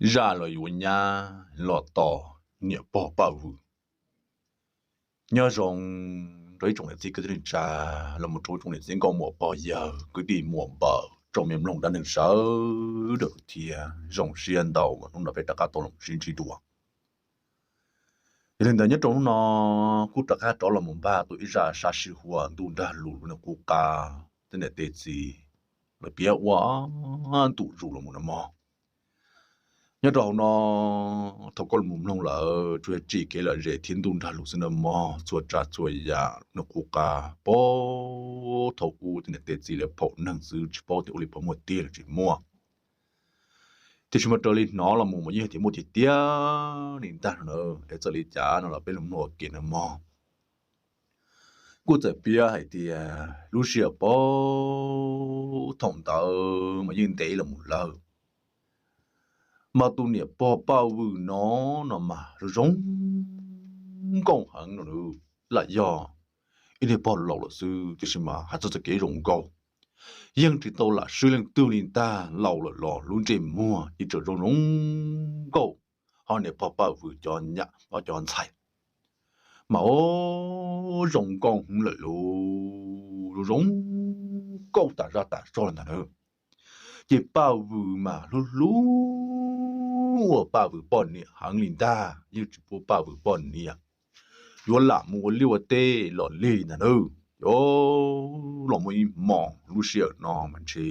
Zaj los yuav nyab los tom niam pog Paj Vwm. Nyob zoo rau ib tsoom niam txiv kwv tij neej tsa, los mus rau ib tsoom niam txiv nkauj muam pog yawg kwv tij muam npawg tsoom me mloog dab neeg sawv daws thiab. Zoo siab ntau uas hnub no peb rov qab tau los sib ntsib dua. Yog li ntawd nyob rau hnub no kuj rov qab rov los mus npaj tau ib zaj sab sij huam ntuj nrag lus lub neej qub qab tej niam tej txiv lawv piav ua ntu zus los mus no mog. Nyob rau hauv no, thaum koj los mus mloog lawm tsuas yog tsim kev lom zem thiab ntuj nrag lus xwb na mog. Txhua tsav txhua yam lub neej qub qab puag thaum ub tej niam tej txiv lawv phaum neeg xwb, tsis paub tias ua li puas muaj tiag los tsis muaj. Tiam sis mas raws li hnov los mus mas yeej tias muaj tiag tiag li ntag no na. Es txawm li cas no los peb los mloog ua ke no mog. Kuj txawm piav hais tias lub sij hawm puag thaum ntawd mas yeej ntev los mus lawm, mas tus niam pog Paj Vwm no, no mas zoo zoo nkauj heev no, lam yog ib niag pog laus lawm xwb tiam sis mas hais txog txoj kev zoo nkauj yeej tsis tau lam swb leej twg li ntag. Laus lawm los lub ntsej muag yeej tseem zoo zoo nkauj, ho niam pog Paj Vwm cov nyam cov ntxhais mas zoo nkauj heev lawm lauj, zoo zoo nkauj tas zaj tas zog li ntag na. Ces Paj Vwm mas hlub hlub ua Paj Vwm poj niam heev li ntag, yeej tsis pub Paj Vwm poj niam yuav lam mus ua liaj ua teb los li ntag na. Ces los muaj ib hmos lub sij hawm no mas ntshe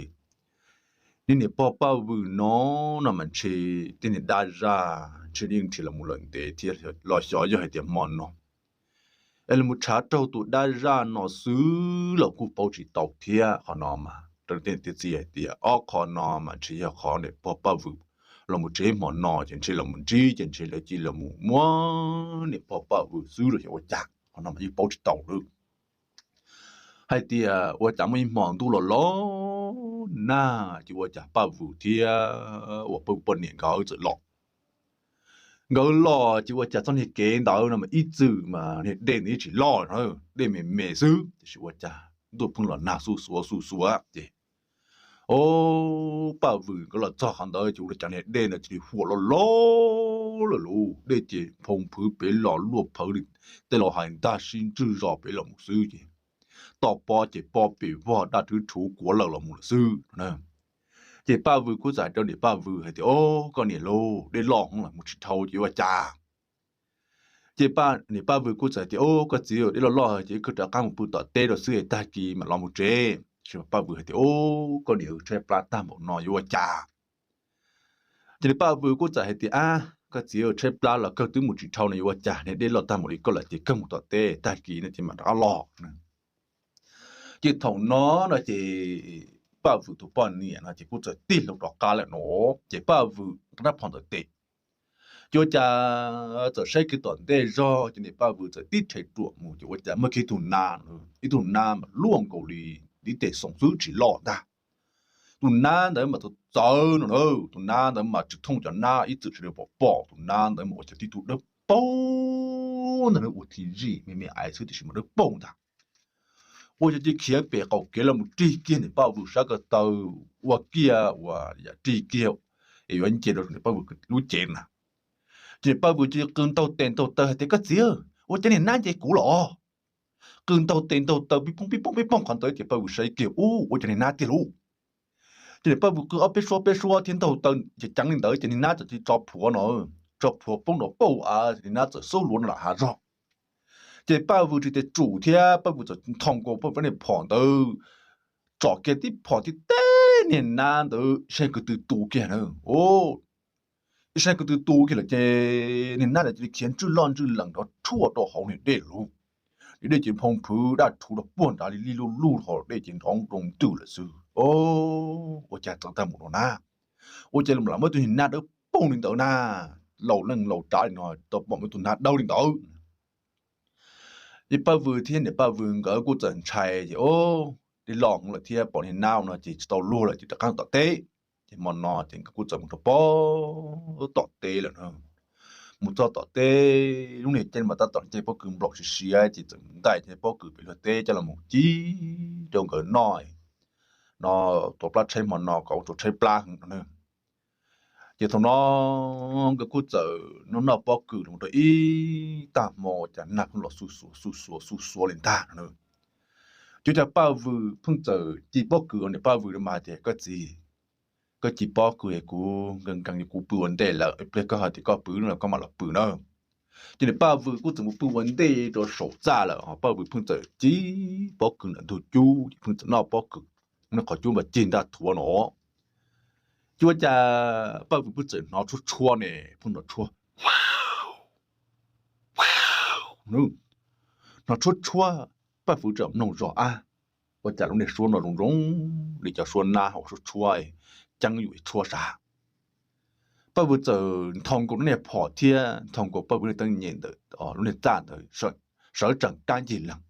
niag niam pog Paj Vwm no, no mas ntshe tej niag dab zaj ntshe yeej nrhiav los mus lawm ntev thiab los xyov yog hais tias hmo no es los mus tshav raug tus dab zaj no xwb los kuj paub tsis tau thiab. Qhov no mas raws li tej niam tej txiv hais tias ob qho no mas ntshe yog qhov niam pog Paj Vwm los mus tsev hmo no ces ntshe los mus ntsib ces ntshe lawv cia li los mus muab niam pog Paj Vwm xwb los xyov ua cas, qhov no mas yeej paub tsis tau lawm. Hais tias ua cas muaj ib hmo ntuj los los nag ces ua cas Paj Vwm thiab uas Paj Vwm poj niam nkawd txawm los. Nkawd los ces ua cas txoj niag kev ntawd no mas ib txwm mas niag dej ntawd yeej tsis loj, dej me me xwb, tiam sis ua cas ntuj pheej los nag xuj xuav xuj xuav ces, o, Paj Vwm nkawd los txog qhov ntawd ces ua li cas niag dej ntawd cia li huam loj loj lawm lauj. Dej ces phoo phwv pem los luaj phawv li tej laus hais ntag, sib ntswj zos pem los mus xwb ces toj pob ces pob pem vog, daj rhwv rhuv kuav lawm los mus lawm xwb. Ces Paj Vwm kuj txawm hais rau niam Paj Vwm hais tias, O, koj niam lauj, dej loj heev los mus tsis dhau ces ua cas? Ces niam Paj Vwm kuj txawm hais tias, O, koj txiv, dej loj loj ces wb rov qab mus pw tom teb rau xwb es tag kis mam los mus tsev. Tab sis Paj Vwm hais tias, O, koj niam, tshaib plab tag npaum no yuav ua cas? Ces niam Paj Vwm kuj txawm hais tias, A, koj txiv, tshaib plab los kawg twb mus tsis dhau no yuav ua cas, niag dej loj tag npaum li koj lawm ces kawg mus tom teb, tag kis no ces mam rov qab los. Ces thaum no no ces Paj Vwm tus poj niam no ces kuj txawm tig hlo rov qab lawm no, ces Paj Vwm nqa rab phom ntawm tes. Ces ua cas txawm saib kiag tom ntej zog ces niam Paj Vwm txawm tib rhe ruam mus ces ua cas muaj kiag ib tug nab, ib tug nab mas luaj nkaus li ib tes xoom xwb tsis loj ntag. Tus nab ntawd mas txawv txawv no na, tus nab ntawd mas tsis thooj cov nab ib txwm sawv daws pom pom, tus nab ntawd mas ua cov tib tug dawb paug ntag, ua thim zim me me aiv xwb tiam sis mas dawb paug ntag. Ua cas cia li khiav pem qaum kev los mus rig kiag niam Paj Vwm sab ko taw, ua kiag ua yam rig kiag es yuav nce rau niam Paj Vwm lub cev na. Ces niam Paj Vwm cia li qw ntaug tes ntaug taw hais tias, Koj txiv, ua cas niag nab nce kuv los? Qw ntaug tes ntaug taw pib pooj pib pooj pib pooj qhov ntawd ces Paj Vwm saib kiag, Ub, ua cas niag nab tiag lauj? Ces niam Paj Vwm qw ob peb suab peb suab thiab ntaug taw ceev ceev li ntawd ces niag nab txawm cia li tso plhuav no, tso plhuav poob nrov pauj av, niag nab txawm xub luav no lam hav zog. Ces Paj Vwm tsis tas tsum thiab Paj Vwm txawm nthos nkaus Paj Vwm niag phom ntawd, tsom kiag tib phom tib teg niag nab ntawd saib kwv tw tu kiag na. Ib saib kwv tw tu kiag lawm ces niag nab ntawd cia li khiav ntswj loj ntswj lees nrov rhuaj rau hauv niag dej lauj. Niag dej ces phoo phwv daj rhuv rau puag nrad li lij luj luj, hos dej ces nrov nroo ntws lawm xwb. Ua cas txawv tag mus no na? Ua cas lam muab tus niag nab dawb paug li ntawd na? Laus leej laus tsav li no tau pom muaj tus nab dawb li ntawd. Ces Paj Vwm thiab niam Paj Vwm nkawd kuj txawm ntshai ces, Dej loj heev lawm thiab pom niag nab no ces tsis tau luag lawm ces rov qab tom teb. Ces hmo no ces nkawd kuj txawm mus rau pem tom teb lawm na. Mus txog tom teb, lub niag caij mas tab tom caij pob kws nplaum siav siav ces txawm mus ntaus cov pob kws pem luag teb coj los mus ci rau nkawd noj no, tuav plab tshaib hmo no kom ua rau tshaib plab heev no na. Ces thaum no nkawd kuj txawm noj noj pob kws los rau ib tag hmo, cas nag pheej los xuj xuav xuj xuav xuj xuav li ntag no. Ces cas Paj Vwm pheej txawm ci pob kws, niam Paj Vwm mas tias, Koj txiv, koj ci pob kws kuv nkees nkees, kuv pw ua ntej lawm, ib pliag koj hais tias koj pw no koj mam los pw na. Ces niam Paj Vwm kuj txawm mus pw ua ntej rau saum txaj lawm, Paj Vwm pheej txawm ci pob kws ntawm ntug cub, ces pheej txawm noj pob kws, nws qhov cub mas cig ntaj thuav no. Ces ua cas Paj Vwm pheej txawm hnov tshuab tshuab ne, pheej hnov tshuab, hnov tshuab tshuab, Paj Vwm txawm mloog zog, ab, ua cas lub niag suab no zoo zoo li cov suab nab hauv suab tshuab, ceeb yuam tshuab sav. Paj Vwm txawm nthos nkaus lub niag phom thiab nthos nkaus Paj Vwm niag teeb nyem ntawm lub niag txaj ntawd, sawv tsees kab ncig lees.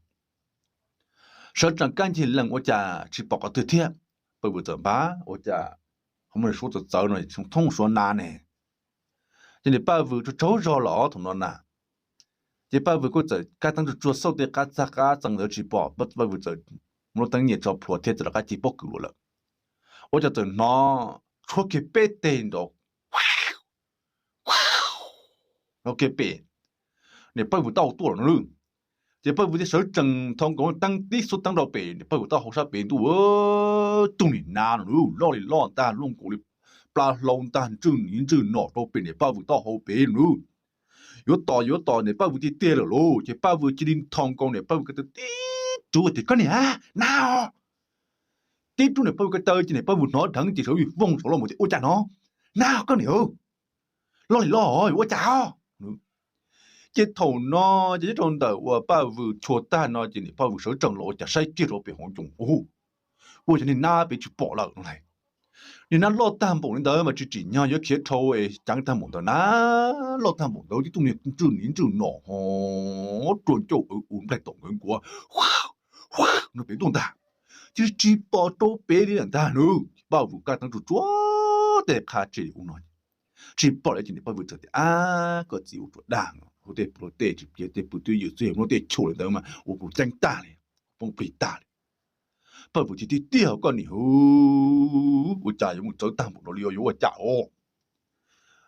Sawv tsees kab ncig lees ua cas tsis pom qhov twg thiab. Paj Vwm txawm npab ua cas qhov muaj suab txawv txawv no thoob suab nab ne. Ces niam Paj Vwm tsaug tsaug zog los thaum no na, ces Paj Vwm kuj txawm kab teeb tsuag tsuag xauj tej qab txaj qab txee ntawd tsis pom, Paj Vwm txawm muab lub teeb nyem tso plhuav thiab txawm rov qab ci pob kws dua lawm. Ua cas txawm hnov tshuab kiag peb teg nrov, hnov kiag pem niam Paj Vwm taub hau tuaj lawm no. Ces Paj Vwm thiaj sawv tsees nthos nkaus teeb tib xuab teeb rau pem niam Paj Vwm taub hau sab pem ntuj, tus niag nab no loj li loj ntag, luaj nkaus li plab hlaub ntag, ntswj niv ntswj nom rau pem niam Paj Vwm taub hau pem no. Yuav tos yuav tos niam Paj Vwm tiag tiag lawm lauj, ces Paj Vwm cia li nthos nkaus niam Paj Vwm ko taw tib rub tias, Koj niam, nab os! Tib rub niam Paj Vwm ko taw ces niam Paj Vwm hnov dheev ces sawv vij voog saud los mus tias, Ua cas no? Nab, koj niam, loj li loj, ua cas os? Ces thaum no ces nyob rau ntawm uas Paj Vwm chua tag no ces niam Paj Vwm sawv tsees los ua cas saib kiag rau pem hauv ncoo, ua cas niag nab pem tsis pom lawm no lauj. Niag nab loj tag npaum li ntawd mas tsis tsim nyog yuav khiav dhau es ceev tag npaum ntawd na, loj tag npaum ntawd tib tug niag ntswj niv ntswj nom ho rua ncauj u nplaig tom nkawd nkuav no pem tuaj ntag. Ces tsis pom rau pem li lawm ntag nws. Paj Vwm kab teeb tsuag tsuag tej qha tseg ua no tsis pom li ces niam Paj Vwm txawm tias, Ab, koj txiv ua ruam dag, hu tej pw tej tsis pliag tej pw twb ywm txij muab tej chua li ntawd mas ua pus ceeb tag li, poob plig tag li. Paj Vwm tias, Tiag tiag koj niam, ua cas yuav mus txawv tag npaum no li, yuav ua cas os?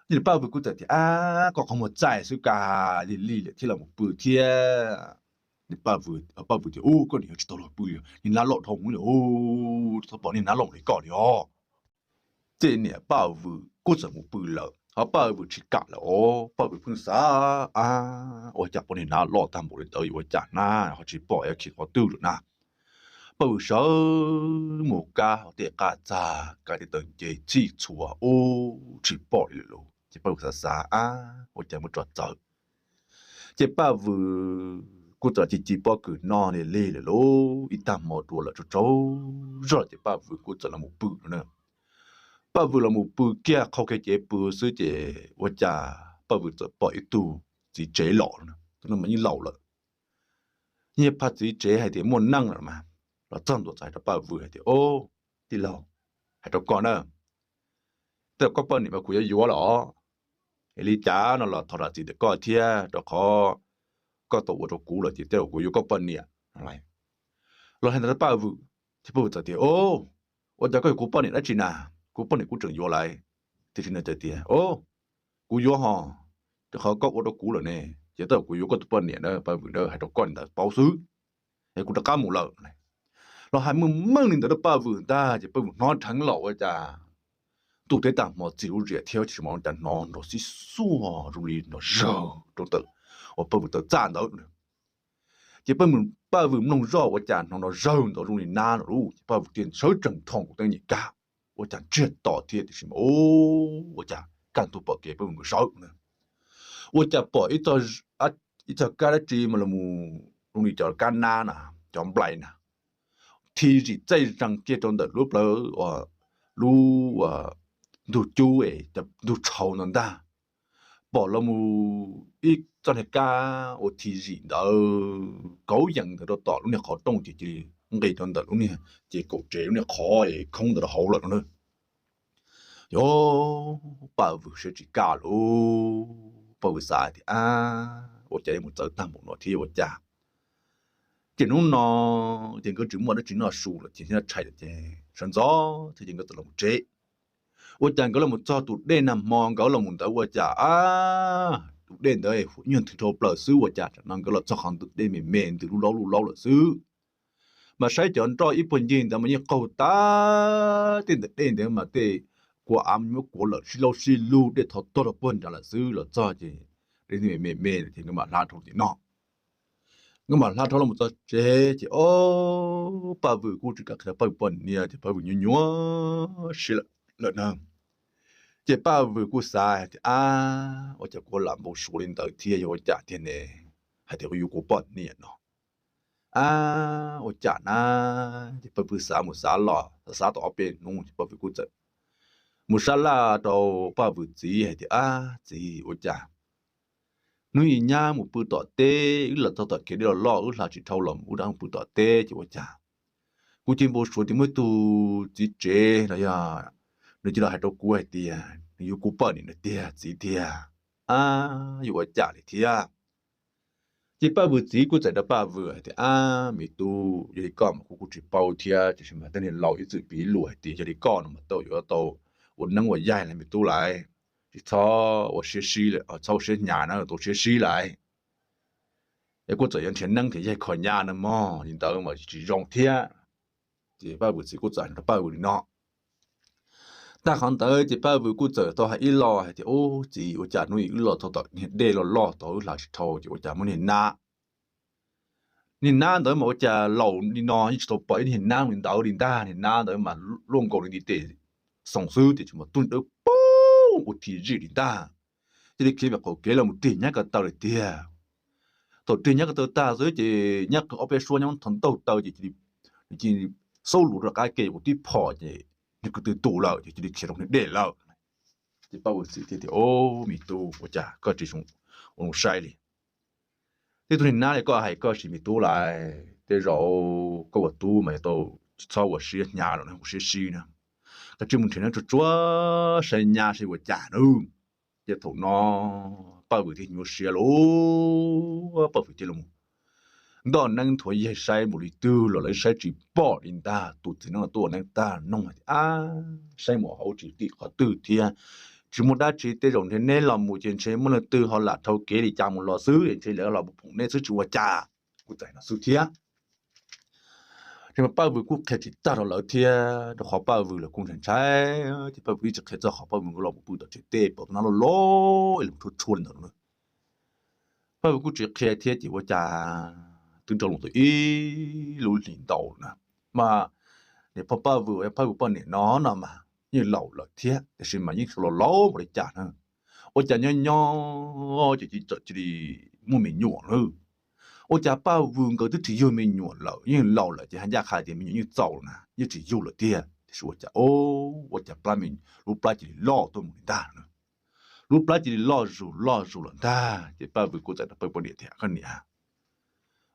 Ces niam Paj Vwm kuj txawm tias, Ab, koj qhov muag txaij xwb, kaj lig lig lawm thiab los mus pw thiab. Paj Vwm tias, Ub, koj niam, yuav tsis tau los pw li, niag nab loj dhau hwv li, txhob pom niag nab loj li koj li os. Ces niam Paj Vwm kuj txawm mus pw lawm, ho Paj Vwm tsis kam lawm os. Paj Vwm pheej xav, Ab, ua cas pom niag nab loj tag npaum li ntawd yuav ua cas na, ho tsis pom yuav khiav qhov twg lawm na. Paj Vwm sawv mus kab hauv tej qab txag, kab tej taw nce txhij txhua ub tsis pom li lawm lauj. Ces Paj Vwm xav xav, Ab, ua cas muaj tsov txawv? Ces Paj Vwm kuj txawm ci ci pob kws noj lig lig lawm lauj, ib tag hmo dua lawm tsaug tsaug zog ces Paj Vwm kuj txawm los mus pw no na. Paj Vwm los mus pw kiag qhau kiag cev pw xwb ces ua cas Paj Vwm txawm pom ib tug txiv tsev los no, tus no mas yeej laus lawm. Yeej pha txiv tsev hais tias muaj neej lawm mas, los txog ntua txawm hais rau Paj Vwm hais tias, Ob, tij laug, hais rau koj na, tej zaum koj poj niam mas kuv yuav yuav lawm os. Es li cas no los thov zam txim ntawm koj thiab, rau qhov koj tau ua rau kuv lawm ces tej zaum kuv yuav koj poj niam. Los hais ntawd rau Paj Vwm, ces Paj Vwm txawm tias, Ob, ua cas koj yuav kuv poj niam dab tsi na? Kuv poj niam kuv tseem yuav lawm. Tiam sis nws txawm tias, Ob, kuv yuav hos, rau qhov koj ua rau kuv lawm ne, ces tej zaum kuv yuav koj tus poj niam na Paj Vwm na, hais rau koj li ntawd paub xwb, es kuv rov qab mus lawm. Los hais meej meej li ntawd rau Paj Vwm ntag ces Paj Vwm hnov dheev los ua cas ntuj teb tag hmo txi lub ziam thiab tsis hmo cas hnov nrov xib xuaj zoo li nrov zawg rau ntawm uas Paj Vwm taw txaj ntawd. Ces Paj Vwm mloog zoj ua cas hnov nrov zawg ntawd zoo li nab no lauj, ces Paj Vwm thiaj sawv tsees nthos nkaus teeb nyem kab, ua cas ntsiag to thiab tiam sis mas ua cas kaj ntug pom kev Paj Vwm mus sawv na, ua cas pom ib txog kab dab tsi mas los mus zoo li cov kab nab na, cov nplai na, thi zim txaij zees kiag rau ntawm lub plawv, lub ntug cub, ntug tshauv ntawd ntag. Pom los mus ib txoj niag kab uas thi zim ntawd kauv yees ntawd rau tom lub niag qhov rooj ces cia li nqis rau ntawm lub niag ces kaum tsev lub niag qhov khoob ntawd rau hauv lawm no na. Yog Paj Vwm siab tsis kaj lauj, Paj Vwm xav tias, Ab, ua cas yuav mus txawv tag npaum no thiab yuav ua cas? Ces hnub no ces nkawd tsis muaj dab tsi noj su lawm ces noj tshais lawm ces sawv ntxov thiab ces nkawd txawm los mus tsev. Ua cas nkawd los mus txog tus dej nag hmo nkawd los mus ntawd ua cas, ab, tus dej ntawd nyuag nthwv dhau plaws xwb ua cas tam no nkawd los txog qhov ntawd dej me me ntws lub laub lub laub lawm xwb. Mas saib cov nroj ib puag ncig ntawd mas yeej qaug tag, tej ntawm dej ntawd mas tej kua av muab kuav lawm sib laub sib lug dej thov tog rau puag nrad lawm xwb. Los txog ces dej me me me ces nkawd mam hla dhau tim no. Nkawd mam hla dhau los txog tsev ces ob, Paj Vwm kuj tsis kam qhia Paj Vwm poj niam ces Paj Vwm nyuaj nyuaj siab lawm na. Ces Paj Vwm kuj xav tias, ab, ua cas kuv lam npau suav li ntawd thiab yog ua cas tiag ne, hais tias kuv yuav kuv poj niam no, ab, ua cas na. Ces Paj Vwm xav mus xav los xav tau ob peb hnub ces Paj Vwm kuj txawm mus sab laj rau Paj Vwm txiv hais tias, ab txiv, ua cas hnub i nyab mus pw tom teb, wb los txog tom kev dej los loj wb hla tsis dhau los wb rov mus pw tom teb ces ua cas kuv cia li npau suav tias muaj ib tug txiv tsev los yog nws cia li hais rau kuv hais tias nws yuav kuv poj niam no tiag txiv tiag, ab, yuav ua cas li thiab. Ces Paj Vwm txiv kuj txais rau Paj Vwm hais tias, ab, me tub, yog li koj mas kuv kuj tsis paub thiab, tiam sis mas tej niag laus ib txwm piv lus hais tias yog li koj no mas tau yuav tau ua neeb ua yaig lawm me tub lawm, tsis txhob ua siab sib, txhob ua siab hnyav na, tau siab sib lawm. Es kuj txawm yuav nrhiav neeb nrhiav yaig kho nyab no mog, li ntawd mas tsis zoo thiab. Ces Paj Vwm txiv kuj txawm hais rau Paj Vwm li no. Tag qhov ntawd ces Paj Vwm kuj txawm tau hais ib los hais tias, ub txiv, ua cas hnub i wb los txog tom niag dej los loj tod wb hla tsis dhau ces ua cas muaj niag nab. Niag nab ntawd mas ua cas laus li no yeej tsis tau pom ib niag nab li ntawd li ntag. Niag nab ntawd mas luaj nkaus li ntiv tes xoom xwb tiam sis mas tub dawb paug ua thim zim li ntag. Cia li khiav pem qaum kev los mus rig nyab ko taw lawm tiag. Thaum rig nyab ko taw tag xwb ces nyab qw ob peb suab nyob thav ntaug taw ces cia li xaub lus rau qab ke ua tib phom ces niag ko tw tus lawm ces cia li khiav rau niag dej lawm. Ces Paj Vwm txiv thiaj tias, ob, me tub, ua cas koj tsis ua zoo saib li. Tej tug niag nab li koj hais koj tsis me tub lawm, tej zaum koj ua tub mas tau tsis txhob ua siab hnyav los ua siab sib na. Koj tsis mus nrhiav neeb tsuag tsuag saib nyab saib ua cas na. Ces thaum no Paj Vwm thiaj nyuaj siab lauj, Paj Vwm thiaj los ntoj neeb nthuav yaig saib npaum li twg los lawv saib tsis pom li ntag. Tus txiv neeb los tuaj ua neeb tag nug hais tias, ab, saib mus hauv tsis tim qhov twg thiab, tsis muaj dab tsi, tej zaum ntshe neb los mus ces ntshe muaj leej twg ho lam dhau kev li cas mus los xwb es ntshe lawv los mus phoom neb xwb tsis ua cas. Kuj txawm no xwb thiab. Ces mas Paj Vwm kuj qhia tsis tag rau lawv thiab rau qhov Paj Vwm lawv kuj ntshai ntshai, ces Paj Vwm yeej tsis qhia txog qhov Paj Vwm nkawd los mus pw tom tsev tej pom tus nab loj loj es los tshuab tshuab li ntawd no. Paj Vwm kuj tsis qhia thiab ces ua cas twb rau los tau ib lub hlis ntau na, mas niam pog Paj Vwm, Paj Vwm poj niam no no mas yeej laus lawm thiab tiam sis mas yeej tsis laus laus npaum li cas na. Ua cas nyob nyob ces txawm cia li muaj me nyuam lawm. Ua cas Paj Vwm nkawd twb tsis yug me nyuam lawm, yeej laus lawm ces haj ncaj qha tias me nyuam yeej txaus na, yeej tsis yug lawm tiag tiam sis ua cas, ua cas lub plab cia li loj tuaj mus li ntag na. Lub plab cia li loj zus loj zus lawm ntag ces Paj Vwm kuj txawm rau Paj Vwm poj niam tias, koj niam,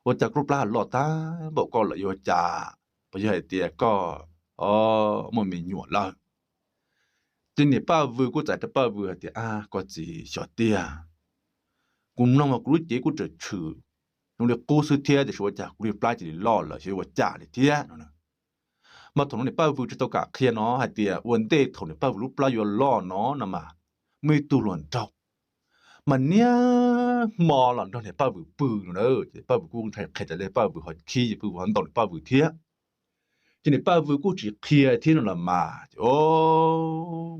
ua cas koj lub plab loj tag npaum koj lawm yuav ua cas, puas yog hais tias koj muaj me nyuam lawm? Ces niam Paj Vwm kuj txawm rau Paj Vwm hais tias, ab, koj txiv, xyov tiag, kuv mloog mas kuv lub cev kuj tseem tshwm zoo li qub xwb thiab tiam sis ua cas kuv lub plab cia li loj lawm xyov ua cas li thiab no. Mas thaum no niam Paj Vwm tsis tau kam qhia no hais tias ua ntej thaum niam Paj Vwm lub plab yuav loj no no mas muaj ib tug hluas nraug mas niaj hmo los nrog niam Paj Vwm pw no na. Ces Paj Vwm kuj ntshai qhia tas li Paj Vwm ho khib ces Paj Vwm ho ntaus niam Paj Vwm thiab. Ces niam Paj Vwm kuj tsis qhia thiab no los mas ces,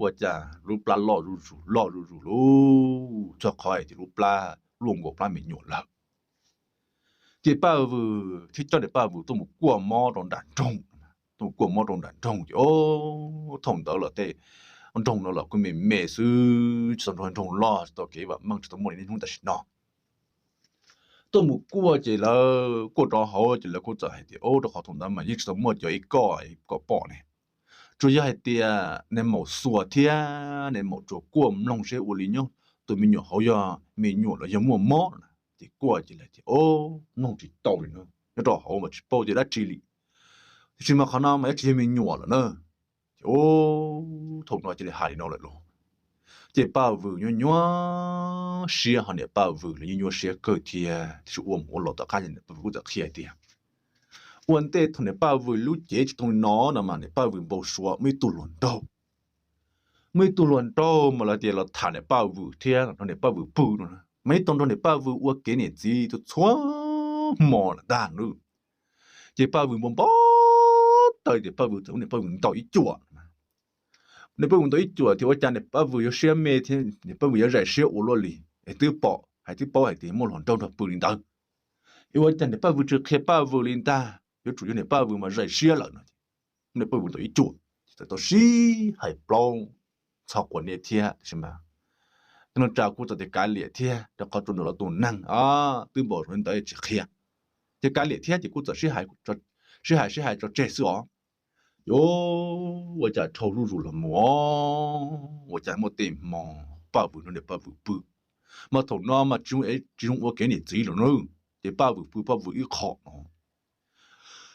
ua cas lub plab loj zuj zus loj zuj zus lauj, txog qhov hais tias lub plab luaj nkaus plab me nyuam lawm. Ces Paj Vwm thiaj coj niam Paj Vwm tuaj mus kuaj mob rau nram nroog. Tuaj mus kuaj mob rau nram nroog ces, o, thaum ntawd los tej nroog no los kuj me me xwb, tsis tau nrog nroog loj, tsis tau kev vam meej, tsis tau muaj li niaj hnub tam sim no. Tuaj mus kuaj ces lawv kuaj rau hauv ces lawv kuj txawm hais tias, o, rau qhov thaum ntawd mas yeej tsis tau muaj cov ib koj kom pom ne, tsuas yog hais tias nais maum xuas thiab nais maum tsuas kuaj mloog seb ua li nyob tus me nyuam hauv yog me nyuam los yog muaj mob no na. Ces kuaj ces lawv tias, o, mloog tsis tau li no, nyob rau hauv mas tsis paub tias dab tsi li, tiam sis mas qhov no mas yuav tsis yog me nyuam lawm na. Ces, o, thaum no cia li hais li no lawm lauj. Ces Paj Vwm nyuaj nyuaj siab, ho niam Paj Vwm los nyuaj nyuaj siab kawg thiab, tiam sis ua mus ua los tom qab Paj Vwm kuj txawm qhia tias, ua ntej thaum niam Paj Vwm lub cev tsis thooj li no no mas niam Paj Vwm npau suav muaj ib tug hluas nraug muaj ib tug hluas nraug mas lawv tias los tham niam Paj Vwm thiab nrog niam Paj Vwm pw no, mas ib tau nrog niam Paj Vwm ua kev niam txiv txhua txhua hmo lawm ntag no. Ces Paj Vwm npau npau taws tias Paj Vwm txawm muab niam Paj Vwm ntaus ib cuam. Niam Paj Vwm ntaus ib cuam thiab ua cas niam Paj Vwm yuav siab me thiab niam Paj Vwm yuav zais siab ua luaj li, es twb pom hais twb paub hais tias muaj hluas nraug nrog pw li ntawd, es ua cas niam Paj Vwm tsis qhia Paj Vwm li ntag, yuav tsum yog niam Paj Vwm mas zais siab lawm no. Niam Paj Vwm ntaus ib cuam, txawm tau sib hais plaub txog quas niam thiab, tab sis mas tej no tsa kuj txawm tias kav liam thiab rau qhov tsuas nrog lawv tus neeg twb npaum li ntawd tsis qhia. Ces kav liam thiab ces kuj txawm sib hais sib hais tso tseg xwb os. Yuav ua cas dhau zuj zus los mus, ua cas muaj tej hmo Paj Vwm nrog niam Paj Vwm pw, mas thaum no mas tsis zoo ua kev niam txiv lawm na. Ces Paj Vwm pw Paj Vwm ib qho no,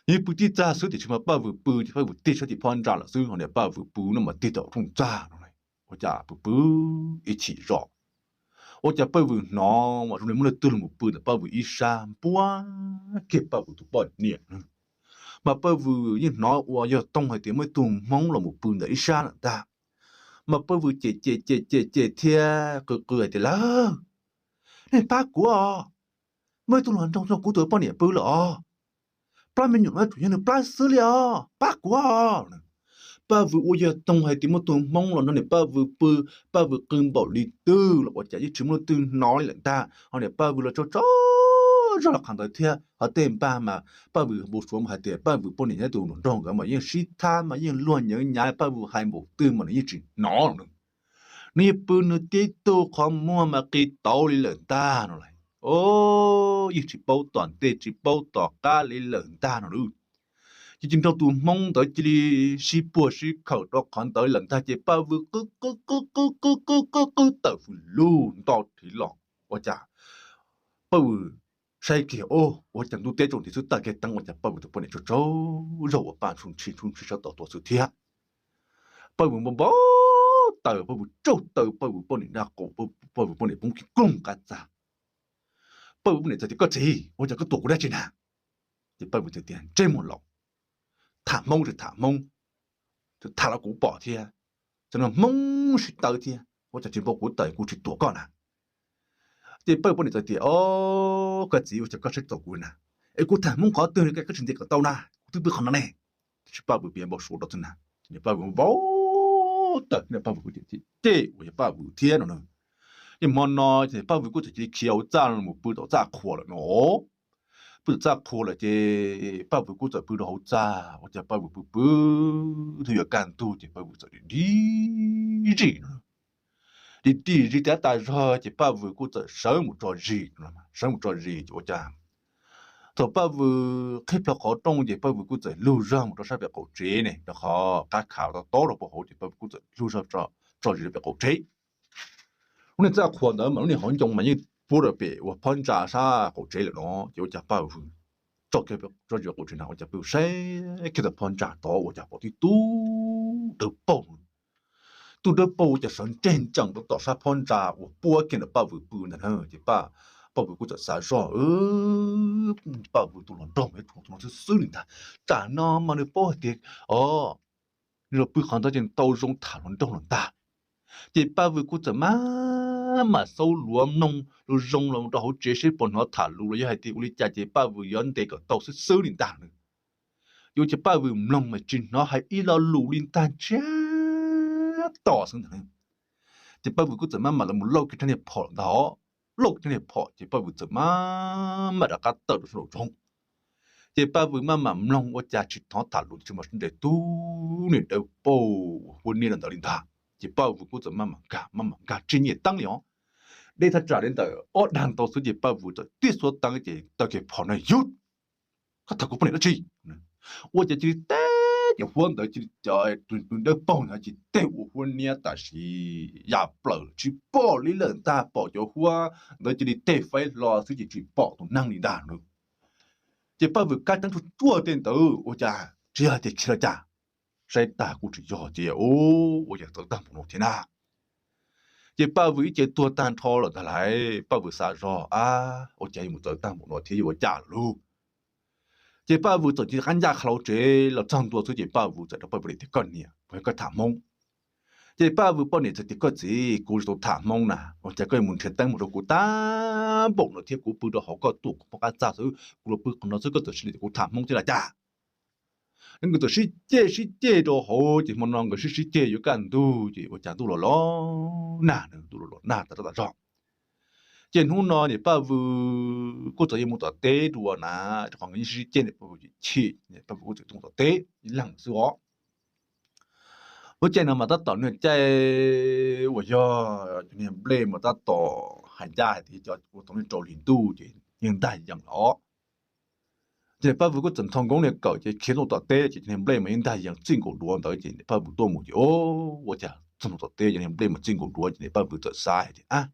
yeej pw tib txaj xwb tiam sis mas Paj Vwm pw ces Paj Vwm tig sab tim phab ntsa lawm xwb, ho niam Paj Vwm pw no mas tig tom rooj txaj no. Ua cas pw pw ib chim zoj, ua cas Paj Vwm hnov mas zoo li muaj leej twg los mus pw ntawm Paj Vwm ib sab npuab kiag Paj Vwm tus poj niam. Mas Paj Vwm yeej hnov ua yog toog hais tias muaj ib tug Hmoob los mus pw ntawm ib sab lawm ntag. Mas Paj Vwm cem cem cem cem cem thiab qw qw hais tias, Lawv, nej pab kuv os, muaj ib tug hluas nraug nrog kuv tus poj niam pw lawm os, plab me nyuam no tsuas yog nws plab xwb li os, pab kuv os. Paj Vwm ua yog toog hais tias muaj tus Hmoob los nrog niam Paj Vwm pw, Paj Vwm qw npaum li twg los ua cas yeej tsis muaj leej twg hnov li lawm ntag. Ho niam Paj Vwm los tsaug tsaug zog los qhov ntawd thiab, ho tej npag mas Paj Vwm npau suav mas hais tias Paj Vwm poj niam nyob tus hluas nraug nkawd mas yeej sib thab mas yeej luag nyeev nyav, Paj Vwm hais npaum twg mas nws yeej tsis hnov no. Nws yeej pw nws tib tug qhov muag mas qis tauv li lawm ntag no lauj. Yeej tsis paub tom ntej tsis paub tom qab li lawm ntag no lauj. Ces cia nraug tus Hmoob ntawd cia li sib puag sib khawm rau qhov ntawd lawm ntag ces Paj Vwm qw qw qw qw qw qw qw qw tawm fws lug nto rhiv los. Ua cas Paj Vwm saib kiag, ua cas ntuj teb tsaus nti xwb, tag kiag teeb ua cas Paj Vwm tus poj niam tsaug tsaug zog ua paj ntshoo ntshis ntshoo ntshis sab tom tuaj xwb thiab. Paj Vwm npau npau taws, Paj Vwm tsaug taw Paj Vwm poj niam nraj qaum, Paj Vwm poj niam poob kiag koog qab txag. Paj Vwm poj niam txawm tias, Koj txiv, ua cas koj tuam kuv dab tsi na? Ces Paj Vwm txawm tias, Ntsej muag laus, tham Hmoob tsis tham Hmoob, tham los kuv pom thiab, txawm no Hmoob sib tawv thiab, ua cas tsis npau kuv taws kuv tsis tuam koj na? Ces Paj Vwm poj niam txawm tias, O, koj txiv, ua cas koj saib txog kuv na? Es kuv tham Hmoob qhov twg li koj tsis ntxias kom tau na, kuv twb pw qhov no ne. Tiam sis Paj Vwm piav npau suav rau xwb na. Ces Paj Vwm npau taws, Paj Vwm kuj cem cem ua yog Paj Vwm thiab no na. Ces hmo no ces Paj Vwm kuj txawm cia li khiav hauv txaj los mus pw tom txaj qhua lawm no. Pw tom txaj qhua lawm ces Paj Vwm kuj txawm pw rau hauv txaj, ua cas Paj Vwm pw pw twb yuav kaj ntug ces Paj Vwm txawm dim dim zis no. Dim dim zis tas tas zog ces Paj Vwm kuj txawm sawv mus tso zis, sawv mus tso zis ces ua cas thaum Paj Vwm qhib plho qhov rooj ces Paj Vwm kuj txawm lug zog mus rau sab pem qaum tsev ne, rau qhov qab khav tau tob rau puag hauv ces Paj Vwm kuj txawm lug zog tso zis rau pem qaum tsev. Lub niag txaj qhua ntawd mas lub niag hauv ncoo mas yeej puab rau pem uas phab ntsa sab qaum tsev lawm no ces ua cas Paj Vwm tso kiag tso zis rau qaum tsev na ua cas Paj Vwm saib kiag tom phab ntsa tod ua cas pom tib tug dawb paug. Tug dawb paug ua cas sawv ntseg ntsees rau tom sab phab ntsa uas puab kiag ntawm Paj Vwm pw ntag na ces Paj Vwm kuj txawm xav zoj, Paj Vwm tus hluas nraug mas ib tug no xwb xwb li ntag, tsam no mas nws paub hais tias, o, nws los pw qhov ntawd ces tau zoo tham hluas nraug los ntag. Ces Paj Vwm kuj txawm maj mam xaub luav mloog lus zoo los rau hauv tsev seb puas hnov tham lus los yog hais tias ua li cas ces Paj Vwm yuav ntes kom tau xwb xwb li ntag na. Yuav ua cas Paj Vwm mloog mas tsis hnov hais ib lo lus li ntag, ntsiag to xwb ntag. Ces Paj Vwm kuj txawm maj mam los mus lauj kiag rab niag phom lawm ntag. Lauj kiag rab niag phom ces Paj Vwm txawm maj mam rov qab tawm rau sab nraum zoov. Ces Paj Vwm maj mam mloog ua cas tsis hnov tham lus tiam sis mas sawv nres tug niag dawb paug uas puab niab rau ntawd li ntag. Ces Paj Vwm kuj txawm maj mam nkag, maj mam nkag tsis nyiam teeb li os. Deb thaj tsam li ntawm ob dag ntau xwb ces Paj Vwm txawm tib xuab teeb ces taw kiag phom na, Yug! Koj tham kuv poj niam dab tsi? Ua cas cia li teb ces huab ntawd cia li, tus dawb paug ntawd cia li teb ua huab niab tam sim ya plaws tsis pom li lawm ntag, pom cov huab ntawd cia li teg faib hlo xwb ces tsis pom tus neeg li ntag na. Ces Paj Vwm kab teeb tsuag tsuag tej ntawd ua cas tsis yog tias khiav los cas, saib tag kuj tsis yog ces ua cas txawv tag npaum no thiab na. Ces Paj Vwm ib ce tuag tag nrho lawm ntag lauj, Paj Vwm xav zog, A, ua cas yuav mus txawv tag npaum no thiab yuav ua cas lawm lauj? Ces Paj Vwm txawm cia li qab ncaj qha hlo tsev los txog ntua xwb ces Paj Vwm txawm rau Paj Vwm tias, Koj niam, puas yog koj tham Hmoob? Ces Paj Vwm poj niam txawm tias, Koj txiv, kuv tsis tau tham Hmoob na, ua cas koj yuav mus nrhiav teeb mus rau kuv tag npaum no thiab? Kuv pw rau hauv koj tuaj kuv pom qab txaj xwb, kuv los pw qhov no xwb koj txawm sim li tias kuv tham Hmoob thiab los cas? Nkawd txawm sib ceg sib ceg rau hauv ces hmo no nkawd sib sib ceg yuav kaj ntug ces ua cas ntuj los los nag, ntuj los los nag tas zog tas zog. Ces hnub no niam Paj Vwm kuj txawm yuav mus tom teb dua na, rau qhov nkawd yeej sib sib ceg, niam Paj Vwm chim, niam Paj Vwm kuj txawm mus tom teb ib leeg xwb os. Lub caij no mas tab tom niag caij uas yog cov niag nplej mas tab tom hais ncaj hais tias cov ua tau niag rau hli ntuj ces yeej ntaj yees los. Ces niam Paj Vwm kuj txawm nthos nkaus niag kawm ces khiav tuaj tom teb ces cov niag nplej mas yeej ntaj yees txij nkaus duav ntawd ces niam Paj Vwm tuaj mus ces ua cas txog ntua tom teb cov niag nplej mas txij nkaus duav ces niam Paj Vwm txawm xav hais tias, Ab,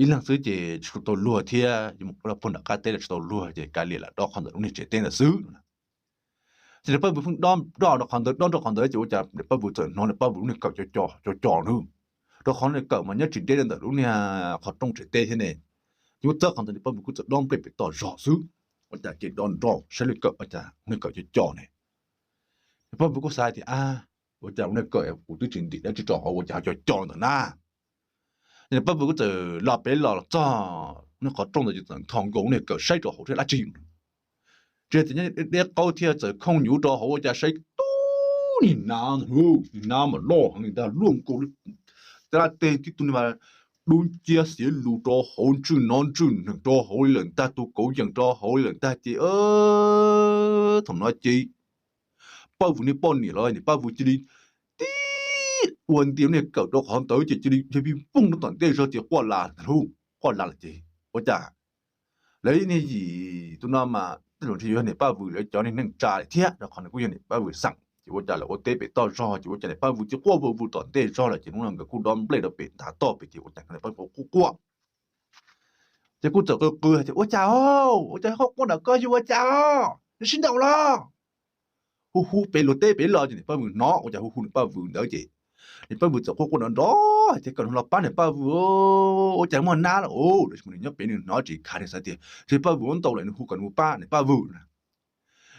ib leeg xwb ces tsis tau luag thiab, yuav mus ua puag nram qab teb los tsis tau luag ces kav liam lam dob qhov ntawm lub niag tsev teb ntawd xwb. Ces niam Paj Vwm pheej dob rau qhov ntawd, dob rau qhov ntawd ces ua cas niam Paj Vwm txawm hnov niam Paj Vwm lub niag kawm co co co co nawb, rau qhov niag kawm mas nyob tsis deb ntawm lub niag qhov rooj tsev teb thiab ne. Ces ua txawb qhov ntawd niam Paj Vwm kuj txawm dob nplej pem toj zog xwb, ua cas ces dob nrov saib lub kawm ua cas niag kawm co co ne. Niam Paj Vwm kuj xav tias, Ab, ua cas lub niag kawm kuv twb tsis ntim dab tsi rau hauv ua cas ho co co ntawm na? Ces niam Paj Vwm kuj txawm los pem los txog niag qhov rooj ntawd ces txawm nthos nkaus lub niag kawm saib rau hauv thiab dab tsi tsis tias nyob deb qaub thiab txawm khooj nyuv rau hauv ua cas saib tub niag nab ntag, niag nab mas loj heev li ntag, luaj nkaus tej laj teg tib tug niag mas dub nciab xiav lus rau hauv, ntswj nov ntswj neeg rau hauv li lawm ntag, tus kauv yees rau hauv li lawm ntag ces thaum no ces Paj Vwm niag poj niam los niam Paj Vwm cia li tib ua nti niag kawm rau qhov ntawd ces cia li yog pib pooj rau tom ntej zog ces quaj las ntag lauj, quaj las lawm ces ua cas lawv niag yim tus no mas tej zaum ntshe yuav yog niam Paj Vwm lawv cov niag neej tsa lawm thiab, rau qhov nws kuj yog niam Paj Vwm xeem ces ua cas lawv ua teb pem toj zog ces ua cas niam Paj Vwm cia quaj vwg vwg tom ntej zog lawm ces hnub no nkawd kuj dob nplej rau pem ntav toj pem ces ua cas Paj Vwm quaj quaj ces kuj txawm qw qw hais tias, Ua cas os, ua cas quaj quaj nram koj yug ua cas os, neb sib ntaus los? Hu hu pem luag teb pem los ces niam Paj Vwm hnov ua cas hu hu niam Paj Vwm ntawd ces niam Paj Vwm txawm quaj quaj nrov nrov hais tias, Kom los pab niam Paj Vwm, ua cas muaj nab lawm os. Nws nyob pem nws hnov tsis khav nws xav tias ntshe Paj Vwm ua ntaus lawm nws hu kom nws pab niam Paj Vwm na.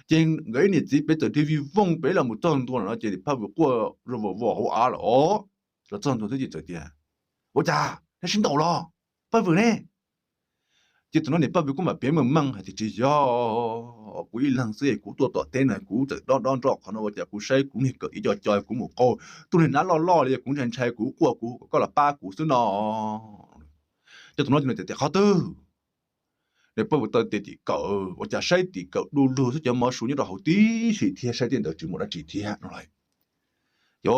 Ces nkawd ib niam txiv pem txawm tig vij voog pem los mus txog ntua no ces niam Paj Vwm quaj rau vos vos hauv av lawm os. Los txog ntua xwb ces txawm tias, Ua cas neb sib ntaus los, Paj Vwm ne? Ces thaum no niam Paj Vwm kuj mam piav meej meej hais tias, Tsis yog, kuv ib leeg xwb, kuv tuaj tom teb no kuv txawm dob dob nroj qhov no ua cas kuv saib kuv niag kawm ib co co kuv mus qaug tug niag nab loj loj li kuv ntshai ntshai kuv quaj kuv kom koj los pab kuv xwb no. Ces thaum no ces nws tias, Qhov twg? Niam Paj Vwm taw tes tim kawm ua cas saib tim kawm du lug xwb cov mov su nyob rau hauv tib si thiab saib tej ntawd tsis muaj dab tsi thiab no lauj. Ces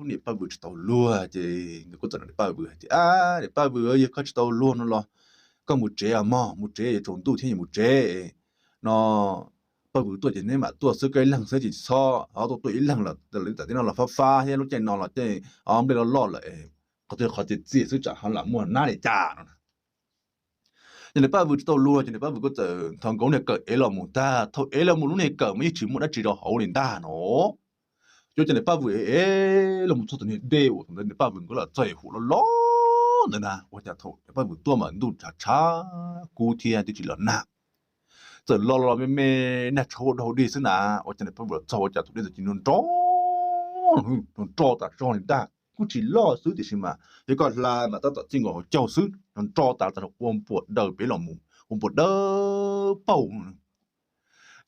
niam Paj Vwm tsis tau luag ces nkawd kuj txawm nug niam Paj Vwm hais tias, Ab, niam Paj Vwm, yog koj tsis tau luag no los koj mus tsev mog, mus tsev yuav tsaus ntuj thiab, yuav mus tsev no. Paj Vwm tuaj ces neb mam tuaj xwb, koj ib leeg xwb ces txhob ho tuaj tuaj ib leeg lawm, tam teb no los fab fab thiab lub caij no los caij nplej loj loj lawm, qhov twg qhov txias txias xwb tsam ho lam muaj nab li cas no. Ces niam Paj Vwm tsis tau luag ces niam Paj Vwm kuj txawm nthos nkaus niag kawm ev los mus ntag. Thaum ev los mus lub niag kawm mas yeej tsis muaj dab tsi rau hauv li ntag no. Ces ua cas niam Paj Vwm ev los mus txog tus niag dej uas thaum ntawd niam Paj Vwm nkawd los txog huv loj loj ntawd na, ua cas thaum niam Paj Vwm tuaj mas ntuj tshav tshav kub thiab twb tsis los nag, txawm los los me me nag tshauv ua dog dig xwb na. Ua cas niam Paj Vwm los txog ua cas tus dej ntawd ces nrov nrov tas zog li ntag, kuj tsis loj xwb tiam sis mas yog koj hla mas tab tom txij nkaus hauv caug xwb, nrov nrov tas tas ua npuas daws pem los mus, ua npuas dawb paug.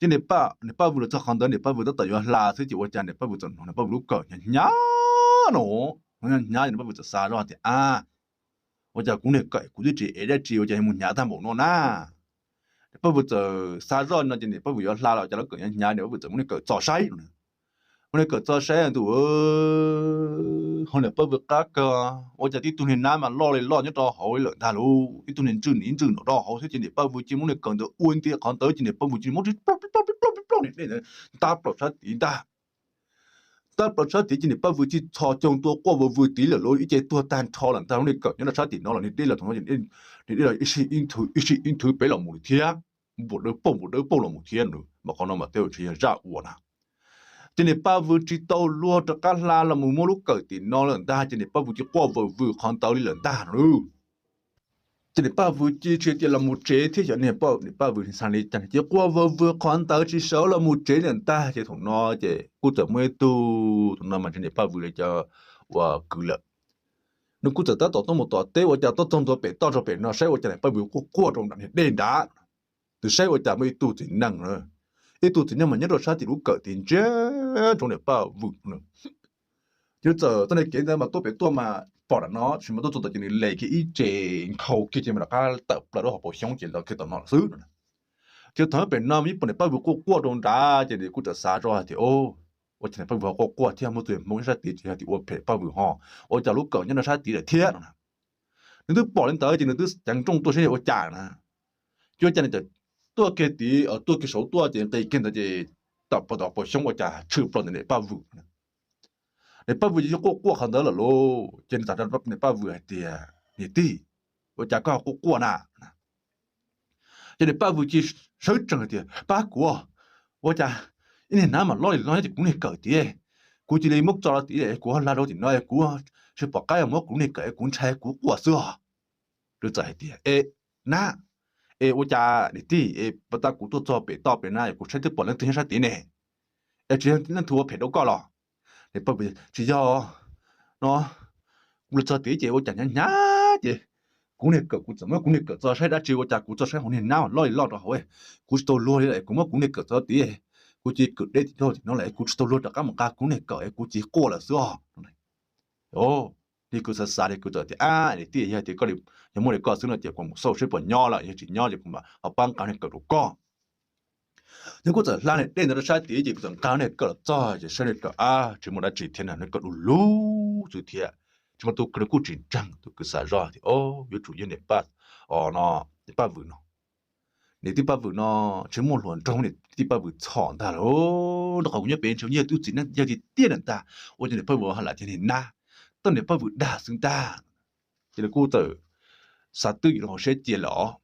Ces niam Paj Vwm los txog qhov ntawd niam Paj Vwm tab tom yuav hla xwb ces ua cas niam Paj Vwm txawm hnov niam Paj Vwm lub kawm hnyav hnyav no, hnyav hnyav niam Paj Vwm txawm xav zoj tias, Ab, ua cas kuv niag kawm kuv twb tsis ev dab tsi ua cas mus hnyav tag npaum no na? Niam Paj Vwm txawm xav zoj no ces niam Paj Vwm yuav hla los cas lub kawm hnyav hnyav, niam Paj Vwm txawm muab niag kawm txo saib no. Muab niag kawm txo saib tus, ho niam Paj Vwm qab kawg, ua cas tib tug niag nab mas loj li loj nyob rau hauv lawm ntag lauj, ib tug niag ntswj ib ntswj nraum rau hauv xwb ces niam Paj Vwm cia muab niag kawm ntawd ua nti qhov ntawd ces niam Paj Vwm cia muab ntab plaws sab tid ntag. Ntab plaws sab tid ces niam Paj Vwm cia txhos caug ntua quaj vwg vwg tid lawm lauj, ib ce tuag tag nrho lawm ntag, lub niag kawm nyob rau sab tim no los niag dej los thaum no ces niag dej los ib sij ib nthwv ib sij ib nthwv pem los mus li thiab, npuas dawb paug npuas dawb paug los mus thiab no, mas qhov no mas tej zaum ntshe yog zaj ua na. Ces niam Paj Vwm tsis tau luag rov qab hla los mus muab lub kawm tim no lawm ntag ces niam Paj Vwm cia quaj vwg vwg qhov ntawd li lawm ntag no. Ces niam Paj Vwm cia li tsis tias los mus tsev thiab, xyov niam Paj Vwm xav li cas ces quaj vwg vwg qhov ntawd tsis sawv los mus tsev li ntag. Ces thaum no ces kuj txawm muaj ib tug, thaum no mas niam Paj Vwm li cov uas kwv lawm, nws kuj txawm tab tom tuaj mus tom teb ua cas tuaj txog ntua pem toj rau pem no saib ua cas niam Paj Vwm quaj quaj rau nram niag dej nrad. Nws saib ua cas muaj ib tug txiv neej, ib tug txiv neej mas nyob rau sab tim lub kawm tim ntsia rau niam Paj Vwm. Ces txawm txoj niag kev ntawd mas tuaj pem tuaj mas pom nram no, tab sis mas tuaj txog tom ces nws les kiag ib tse nkhaus kiag ces mas rov qab tawm plaws lub hauv paus xyoob ces los kiag tom no lawm xwb no. Ces thaum pem no mas yeej pom niam Paj Vwm quaj quaj rau nrad ces nws kuj txawm xav zoj hais tias, o, ua cas niam Paj Vwm ho quaj quaj thiab, muaj tus Hmoob nyob sab tid ces yog tias ua phem Paj Vwm ho, ua cas lub kawm nyob rau sab tid lawm thiab no. Nws twb pom li ntawd ces nws twb ceev nrooj tuaj saib ua cas na. Ces ua cas nws txawm tuaj kiag tid, tuaj kiag saud tuaj ces nqis kiag ntawd ces tawm plaws tom paus xyoob ua cas tshwm plaws ntawm niam Paj Vwm. Niam Paj Vwm ces quaj quaj qhov ntawd lawm lauj, ces nws txawm hais rau niam Paj Vwm hais tias, niam tij, ua cas koj quaj quaj na? Ces niam Paj Vwm cia li sawv tsees hais tias, pab kuv, ua cas ib niag nab mas loj li loj nyob tim kuv niag kawm tid, kuv cia li muab txo rau tid, kuv ho hla rau tim no, kuv tsis pom qab muab kuv niag kawm, kuv ntshai kuv quaj xwb os. Nws txawm hais tias, e, nab, es ua cas niam tij, es pas tas kuv tuaj txog pem toj pem na kuv saib twb pom leej twg nyob sab tid ne, es tsis yog leej twg ua phem rau koj los? Niam Paj Vwm, tsis yog, no, kuv los txog tid ces ua cas hnyav hnyav ces kuv niag kawm, kuv txawm muab kuv niag kawm txo saib dab tsi ua cas kuv txo saib hauv niag nab loj li loj rau hauv, kuv tsis tau luag li, kuv muab kuv niag kawm txo tid, kuv cia li kwm deb tim rau tim no lawm kuv tsis tau luag rov qab mus nqa kuv niag kawm es kuv cia li quaj lawm xwb os. Niag kwv xav xav, niag kwv txawm tias, ab, niam tij, yog tias koj, yog muaj li koj xwb no ces kuv mus xauj saib puas nyob lawm, yog tsis nyob ces kuv mam ho pab nqa niag kawm rau koj. Ces kuj txawm hla niag dej ntawd rau sab tid ces kuj txawm nqa niag kawm los txog ces saib niag kawm, ab, tsis muaj dab tsi thiab na, niag kawm du lug xwb thiab, tsis muaj tus kwv, kuj tsis ntseeg. Tus kwv xav zoj tias, o, yuav tsum yog niam Paj, o, no, niam Paj Vwm no, niam tij Paj Vwm no tsis muaj hluas nraug, niam tij Paj Vwm txhom ntag lauj, rau qhov kuv nyob pem ntshe yog tus txiv neej yog tiag tiag na ntag, ua cas niam Paj Vwm ho lam tiag niag nab, tau niam Paj Vwm dag xwb ntag. Ces nws kuj txawm xav twj ywm rau hauv siab cia lawm os.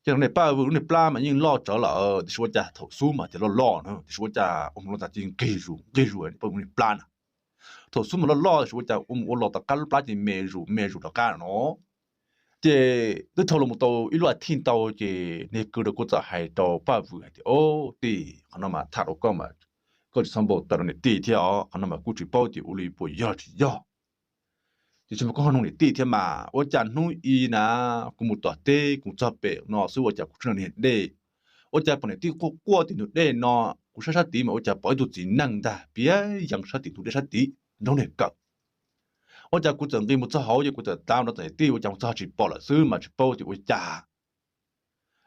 Ces niam Paj Vwm lub niag plab mas yeej loj tsawv lawm tiam sis ua cas thaum xub mas ces loj loj na tiam sis ua cas ua mus ua los tas ces nqig zus nqig zus niam Paj Vwm niag plab na. Thaum xub mas loj loj tiam sis ua cas ua mus ua los tom qab lub plab ces me zus me zus rov qab no. Ces twb dhau los mus tau ib lub as thiv ntau ces niag kwv rau kuj txawm hais rau Paj Vwm hais tias, o, tij, qhov no mas tham rau koj mas koj tsis txhob npau taws rau niam tij thiab os, qhov no mas kuj tsis paub tias ua li puas yog tsis yog. Tiam sis mas koj ho noog niam tij thiab mas, ua cas hnub i na kuv mus tom teb kuv txog pem no xwb ua cas kuv tshwm niag dej, ua cas pom niam tij quaj quaj tim ntug dej no, kuv saib sab tid mas ua cas pom ib tug txiv neej ntag piav yees sab tim ntug dej sab tid nrog niag kawm. Ua cas kuv txawm nqis mus txog hauv ces kuv txawm tav rau niam tij, ua cas mus txog tsis pom lawm xwb mas tsis paub tias ua cas.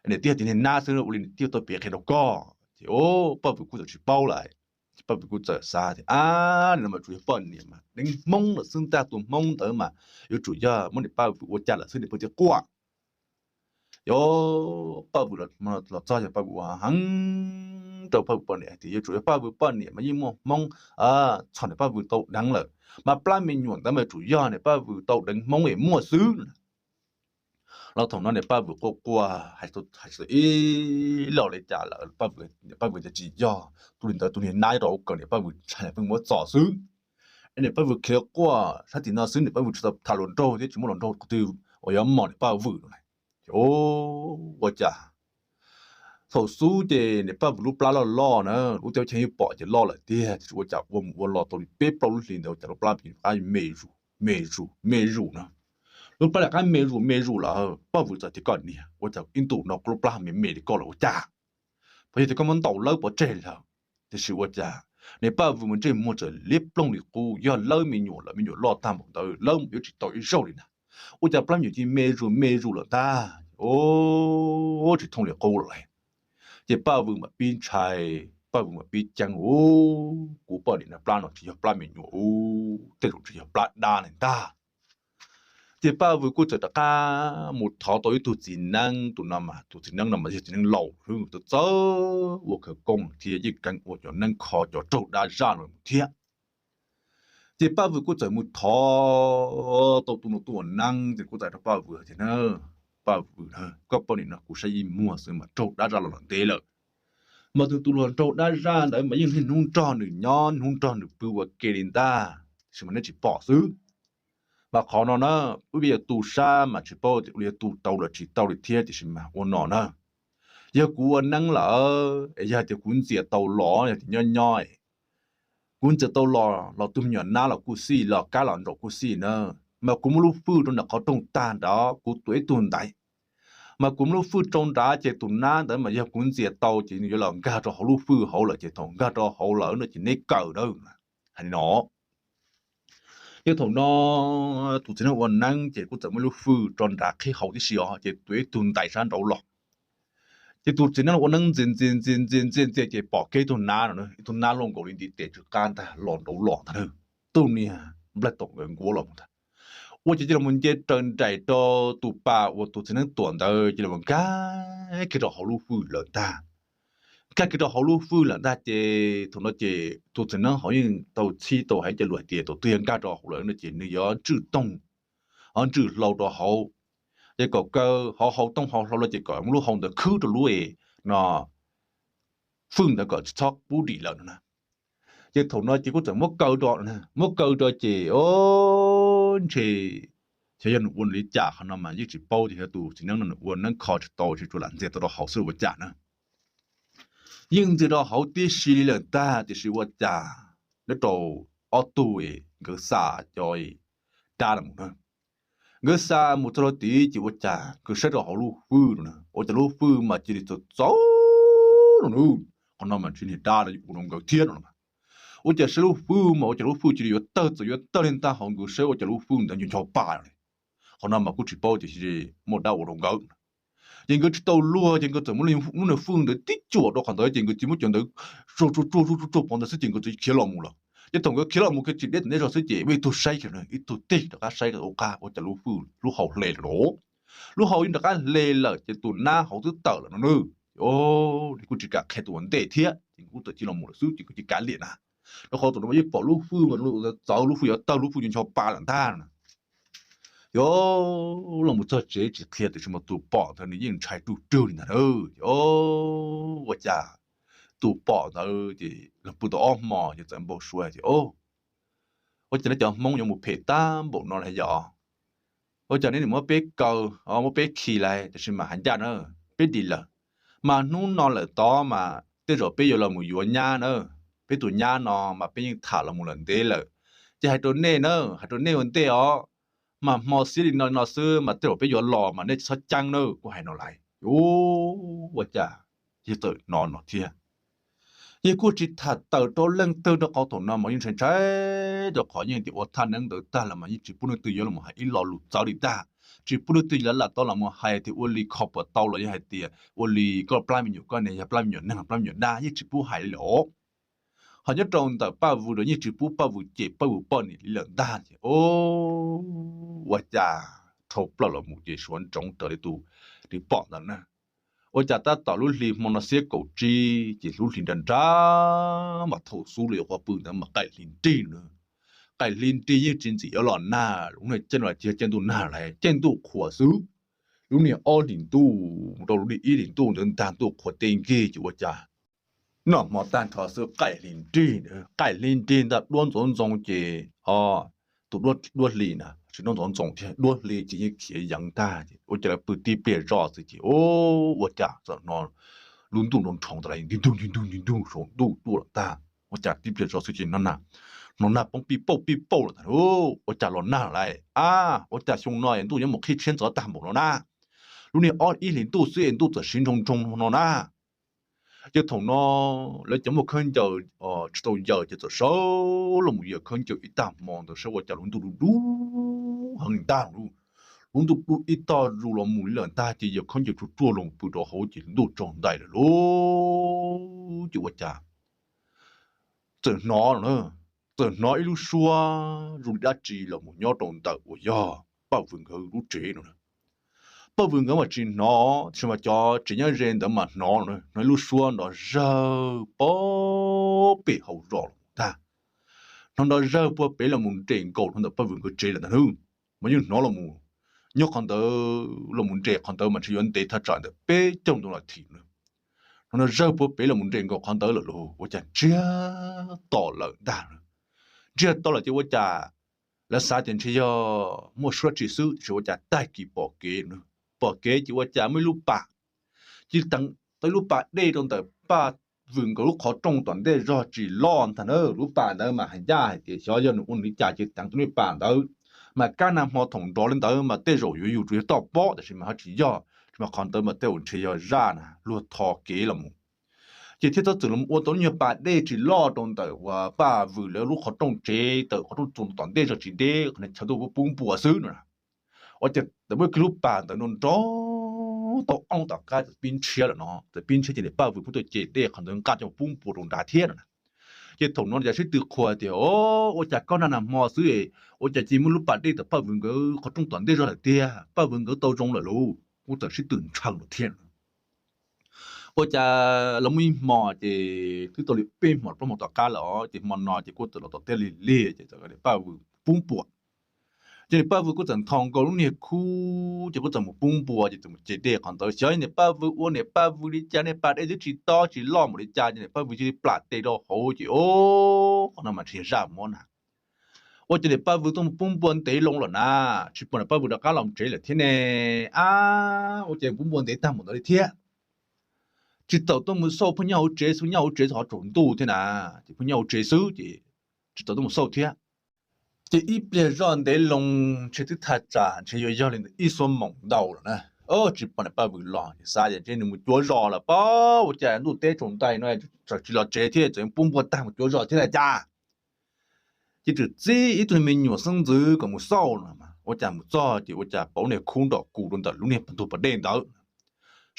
Niam tij tias niag nab xwb ua li niam tij tau piav qhia rau koj ces, o, Paj Vwm kuj txawm tsis paub lawm. Paj Vwm kuj txawm xav tias, ab, no mas tsuas yog poj niam mas deev Hmoob lawm xwb ntag, tus Hmoob ntawd mas yuav tsum yog muab niam Paj Vwm ua cas lawm xwb niam Paj Vwm thiaj quaj. Yog Paj Vwm los txog ces Paj Vwm ua heev rau Paj Vwm poj niam hais tias yuav tsum yog Paj Vwm poj niam mas yeej muaj Hmoob txhom niam Paj Vwm tau deev lawm, mas plab me nyuam ntawd mas yuav tsum yog niam Paj Vwm tau deev Hmoob es muaj xwb. Los thaum no niam Paj Vwm quaj quaj hais tsis tau ib lo li cas lawm, Paj Vwm tias tsis yog, tus li ntawd tus niag nab rau hauv kawm, niam Paj Vwm ntshai niam Paj Vwm muab txo xwb. Niam Paj Vwm khiav quaj sab tim no xwb, niam Paj Vwm tsis tau tham hluas nraug thiab tsis muaj hluas nraug twg uas yuav mos niam Paj Vwm no. Ua cas thaum xub ces niam Paj Vwm lub plab loj loj na, lub teb chaws yeej pom ces loj lawm tiag, tiam sis ua cas ua mus ua los tau li peb plaub lub hlis ntawd ua cas lub plab rov qab me zus me zus me zus na. Lub plab rov qab me zus me zus lawm, Paj Vwm txawm tias koj niag, ua cas ib ntus no koj lub plab me me li koj lawm ua cas? Puas yog tias koj muab ntaus lawb pov tseg lawm? Tiam sis ua cas niam Paj Vwm mas ntsej muag txawm liab ploog li qub, yog lawb me nyuam lawm, me nyuam loj tag npaum ntawd lawb yuav tsis tau ib zaug li na. Ua cas plab me nyuam cia me zus me zus lawm ntag, tsis thooj li qub lawm. Ces Paj Vwm mam pib ntshai, Paj Vwm mam pib ceeb, u, kuv poj niam no plab no tsis yog plab me nyuam, u, tej zaum tsis yog plab dab li ntag. Ces Paj Vwm kuj txawm rov qab mus thov tau ib tug txiv neeb, tus no mas tus txiv neeb no mas yog txiv neeb laus xwb, txawj ua khawv koob thiab yeej keev ua cov neeb kho cov raug dab zaj no mus thiab. Ces Paj Vwm kuj txawm mus thov tau tus no tus neeb, ces kuj txawm rau Paj Vwm tias, Paj Vwm, koj poj niam no kuv saib ib muag xwb mas raug dab zaj los ntev lawm. Mas tus tus los raug dab zaj ntawd mas yeej niaj hnub nrog nws nyob, hnub nrog nws pw ua ke li ntag, tiam sis mas neb tsis pom xwb. Mas qhov no na, wb peb yuav tu sab mas tsis paub tias ua li yuav tu tau los tsis tau li thiab, tiam sis mas ua no na, yog kuv ua neeb lawm es yog tias kuv ntxias tau los, yog tias nyob nyob kuv ntxias tau los, los tus me nyuam nab los kuj xij, los kab los ntsaum kuj xij na, mas kuv muab lub fwj rau nram qhov rooj tag nrad, kuv tuav ib tug ntaiv, mas kuv muab lub fwj rau nrad ces tus nab ntawd mas yog kuv ntxias tau ces nws yuav los nkag rau hauv lub fwj hauv lawm, ces thaum nkag rau hauv lawm no ces neb kaw na. Hais li no, yog thaum no tus txiv neeb ua neeb ces kuj txawm muab lub fwj rau nrad qhib hauv tib si os, ces tuav ib tug ntaiv sab nraud los. Ces tus txiv neeb ua neeb ntxias ntxias ntxias ntxias ntxias ntxias ces pom kiag ib tug nab no, ib tug nab loj nkaus li ntiv tes tsw qab ntag los nraud los ntag na. Tus niag nplaig tom nkawd nkuav los mus ntag. Ua ces cia li mus nce raws nraim rau tus pas uas tus txiv neeb tuam ntawd, cia li mus nkag kiag rau hauv lub fwj lawm ntag. Nkag kiag rau hauv lub fwj lawm ntag ces thaum no ces tus txiv neeb hauv yeej tau txhib tau hais cov lus hais tias thaum twg yog nkag rau hauv lawm no ces nws yuav ntswj tooj, ho ntswj hlau rau hauv, ces kom kaw hauv, hau tooj hau hlau los ces kom muab lub hau ntawd khwb rau lub es no fwj ntawd kom tsis txhob pub dim lawm no na. Ces thaum no ces kuj txawm muab kaw rau, muab kaw rau ces o, ntshe xyov yog nws ua li cas, qhov no mas yeej tsis paub tias yog tus txiv neeb no nws ua neeb kho tsis tau, tsis tsuas lam ntxias tau rau hauv xwb ua cas na. Yeej ntxias rau hauv tib si li lawm ntag, tiam sis ua cas nyob rau ob tug es nkawd xa cov dab los mus na. Nkawd xa mus txog rau tid ces ua cas nkawd saib rau hauv lub fwj no na, ua cas lub fwj mas cia li txawv txawv no na. Qhov no mas tsis niag dab no ua rau nkawd thiab no. Ua cas saib lub fwj mas ua cas lub fwj cia li yuav tawg, txawm yuav tawg li ntag, hauv nkawd saib ua cas lub fwj ntawd ncho ncho pa li. Qhov no mas kuj tsis paub tias muaj dab ua rau nkawd. Ces nkawd tsis tau luag ces nkawd txawm muab lub niag fwj ntawd tib cuam rau qhov ntawd ces nkawd cia li muab cov ntawd tsuag tsuag tsuag tsuag tsuag pov ntawd xwb ces nkawd txawm khiav los mus lawm. Ces thaum nkawd khiav los mus kiag tsis deb tom nej zog xwb ces muaj ib tug saib kiag, ib tug tig rov qab saib ua qab ua cas lub fwj lub hau hle lawm lauj. Lub hau yeej rov qab hle lawm ces tus nab hauv twb tawm lawm no na. Ces o, nws kuj tsis kam qhia tus ua ntej thiab ces nkawd kuj txawm cia li los mus lawm xwb ces nkawd cia li kav liam na. Rau qhov thaum no mas yeej pom lub fwj mas txawv, lub fwj yuav tawg, lub fwj ncho ncho pa lawm ntag na. Ces los mus txog tsev tsis qhia tiam sis mas tus pom ntawd nws yeej ntshai ruj rwg li ntag na. Ces o, ua cas tus pom ntawd ces los pw tau ob hmo ces txawm npau suav tias o, ua cas nej cov Hmoob yuav mus phem tag npaum no li yom? Ua cas neb nim muab peb kaw, muab peb khi lawm, tiam sis mas hais ncaj na, peb dim lawm, mas hnub no lawm tod mas tej zaum peb yuav los mus yuav nyab na, peb tus nyab no mas peb yeej tham los mus lawm ntev lawm. Ces hais rau nej na, hais rau nej ua ntej os, mas hmo xiab li no no xwb mas tej zaum peb yuav los mas nej tsis txhob ceeb na, kuj hais no lawm. Ua cas yawg txawm hnov no thiab. Yawg kuj tsis tham tawm rau leej twg rau qhov thaum no mas yeej ntshai ntshai rau qhov yeej tias ua thaj neeb ntawd tag los mas yeej tsis pub leej twg yuav los hais ib lo lus txawv li tag, tsis pub leej twg yuav lam tau los hais tias ua li kho puas tau los yog hais tias ua li koj plab me nyuam, koj niag yog plab me nyuam neeg los plab me nyuam dab, yeej tsis pub hais li lawm. Ho nyob rau ntawm Paj Vwm los yeej tsis pub Paj Vwm cem Paj Vwm poj niam li lawm ntag. Ces o, ua cas dhau plaws los mus ces suav ntsoov raws li tus pom ntawd na. Ua cas tab tom lub hli hmo no xiab kaum tsib ces lub hli nra nra mas thaum xub los yuav qhuav pw ntawd mas qaim hli nrig na. Qaim hli nrig yeej tsis ntxim yuav los nag, lub niag caij no tsis yog caij ntuj nag lawm, caij ntuj qhuav xwb. Lub niag ob hlis ntuj mus rau lub niag ib hlis ntuj ntawd ntag, ntuj qhuav teb nkig ces ua cas noj hmo tag nrho xwb qaim hli nrig, qaim hli nrig ntag, duab ntxoov ntxoo ces o, tus duab hli na tsis duab ntxoov ntxoo thiab, duab hli ces yeej khiav yeev tag ces ua cas lawv pw tib pliag zoj xwb ces o, ua cas txawm hnov lub ntuj nroo nrhoov tas lawm nti ntug nti ntug nti ntug saum ntuj tuaj lawm ntag. Ua cas tib pliag zoj xwb ces hnov nag poob pij pauj pij pauj lawm ntag. Ua cas los nag lawm a? Ua cas xyoo no ntuj yuav mus qhib tshiab ntxov tag npaum no na? Lub niag ob ib hlis ntuj xwb es ntuj txawm siv ntsoog ntsoog no na. Ces thaum no lawv cov muaj khaub ncaws tsis tau yaws ces txawm sawv los mus yaws khaub ncaws ib tag hmo ntawd saib ua cas lub ntuj dub dub heev li ntag. Lub ntuj dub ib tog zus los mus li lawm ntag ces yaws khaub ncaws tsuag tsuag los pw rau hauv ces ntuj tsaus ntais lawm lauj. Ces ua cas txawm hnov, txawm hnov ib lub suab zoo li dab tsi los mus nyob rau ntawm uas yog Paj Vwm nkawd lub tsev no. Paj Vwm nkawd mas tsis hnov, tiam sis mas cov tsev nyob ze ntawd mas hnov, hnov ib lub suab nrov zawg puag pem hauv zos los ntag. Hnov nrov zawg puag pem los mus nres nkaus rau ntawm Paj Vwm nkawd tsev lawm ntag nawb. Mas yeej hnov los mus, nyob qhov ntawd los mus nres qhov ntawd mas ntshe yuav ntev thaj tsam ntawm peb caug ntau nas this na. Hnov nrov zawg puag pem los mus nres nkaus qhov ntawd lawm los ua cas ntsiag to lawm ntag. Ntsiag to lawm ces ua cas Lawv xav tias ntshe yog muaj suab tsi xwb, tiam sis ua cas tag kis pom kev, pom kev ces ua cas muaj ib lub pas, ces teev tau ib lub pas dej rau ntawm Paj Vwm nkawd lub qhov rooj tom ntej zog tsis loj ntag na. Lub pas ntawd mas hais ncaj hais tias xyov yog nws ua nws li cas ces teev tau lub pas ntawd, mas kab nag hmo thaum nrov li ntawd mas tej zaum yuav yus tsuas yog toj pob, tab sis mas ho tsis yog, tab sis mas qhov ntawd mas tej zaum ntshe yog zaj na luag tho kev los mus. Ces thiaj txhob txwm los ua tau lub nyuag pas dej tsis loj rau ntawm uas Paj Vwm lawv lub qhov rooj tsev, tawm qhov rooj txuas tom ntej zog tsis deb, qhov chaw tuaj pub npua xwb no. Ua cas txawm muaj kiag lub pas ntawd nrov nrov tau ob lub tom qab txawm pib ntshiab lawm no, txawm pib ntshiab ces niam Paj Vwm pheej tuaj ce dej qhov ntawd nqa coj mus pub npua rau nrad thiab no. Ces thaum no cas sib tw qhuas tias, O, ua cas kab nag hmo xwb, ua cas cia muaj lub pas dej tawm Paj Vwm nkawd qhov rooj tom ntej zog lawm tiag, Paj Vwm nkawd tau zoo lawm lauj. Kuj txawm sib tw ntshaw lawm thiab. Ua cas los muaj ib hmo ces twb tau li peb hmo plaub hmo tom qab lawm os, ces hmo no ces kuj txawm los tom teb lig lig ces txawm niam Paj Vwm pub npua. Ces niam Paj Vwm kuj txawm nthos nkaus lub niag khub ces kuj txawm mus pub npua ces txawm mus ce dej qhov ntawd. Xyov niam Paj Vwm ua niam Paj Vwm li cas, niag pas dej twb tsis tob tsis loj npaum li cas ces niam Paj Vwm cia li plam tes rau hauv ces, O, qhov no mas ntshe zaj muab na. Ua cas niam Paj Vwm tuaj mus pub npua ntev loo lawm na, tsis pom niam Paj Vwm rov qab los tsev lawm thiab ne. A, ua cas pub npua ntev tag npaum ntawd li thiab. Tsis txawm tuaj mus xauj, pheej nyob hauv tsev xwb, nyob hauv tsev xwb ho tsaus ntuj thiab na, ces pheej nyob hauv tsev xwb ces tsis txawm tuaj mus xauj thiab. Ces ib pliag zoj ntev loo ntshe twb thaj tsam ntshe yuav yog li ntawm ib xuab moos ntau lawm na, tsis pom niam Paj Vwm los, xav tias ntshe nws mus cuav zos lawm pob, ua cas ntuj teb tsaus ntais no tseem tsis los tsev thiab, tseem pub npua tag mus cuav zos thiab li cas. Ces txawm txib ib tug me nyuam xeeb ntxwv kom mus xauj no, ua cas mus txog ces ua cas pom niag khub nrom kus rau ntawm lub niag ntug pas dej ntawd.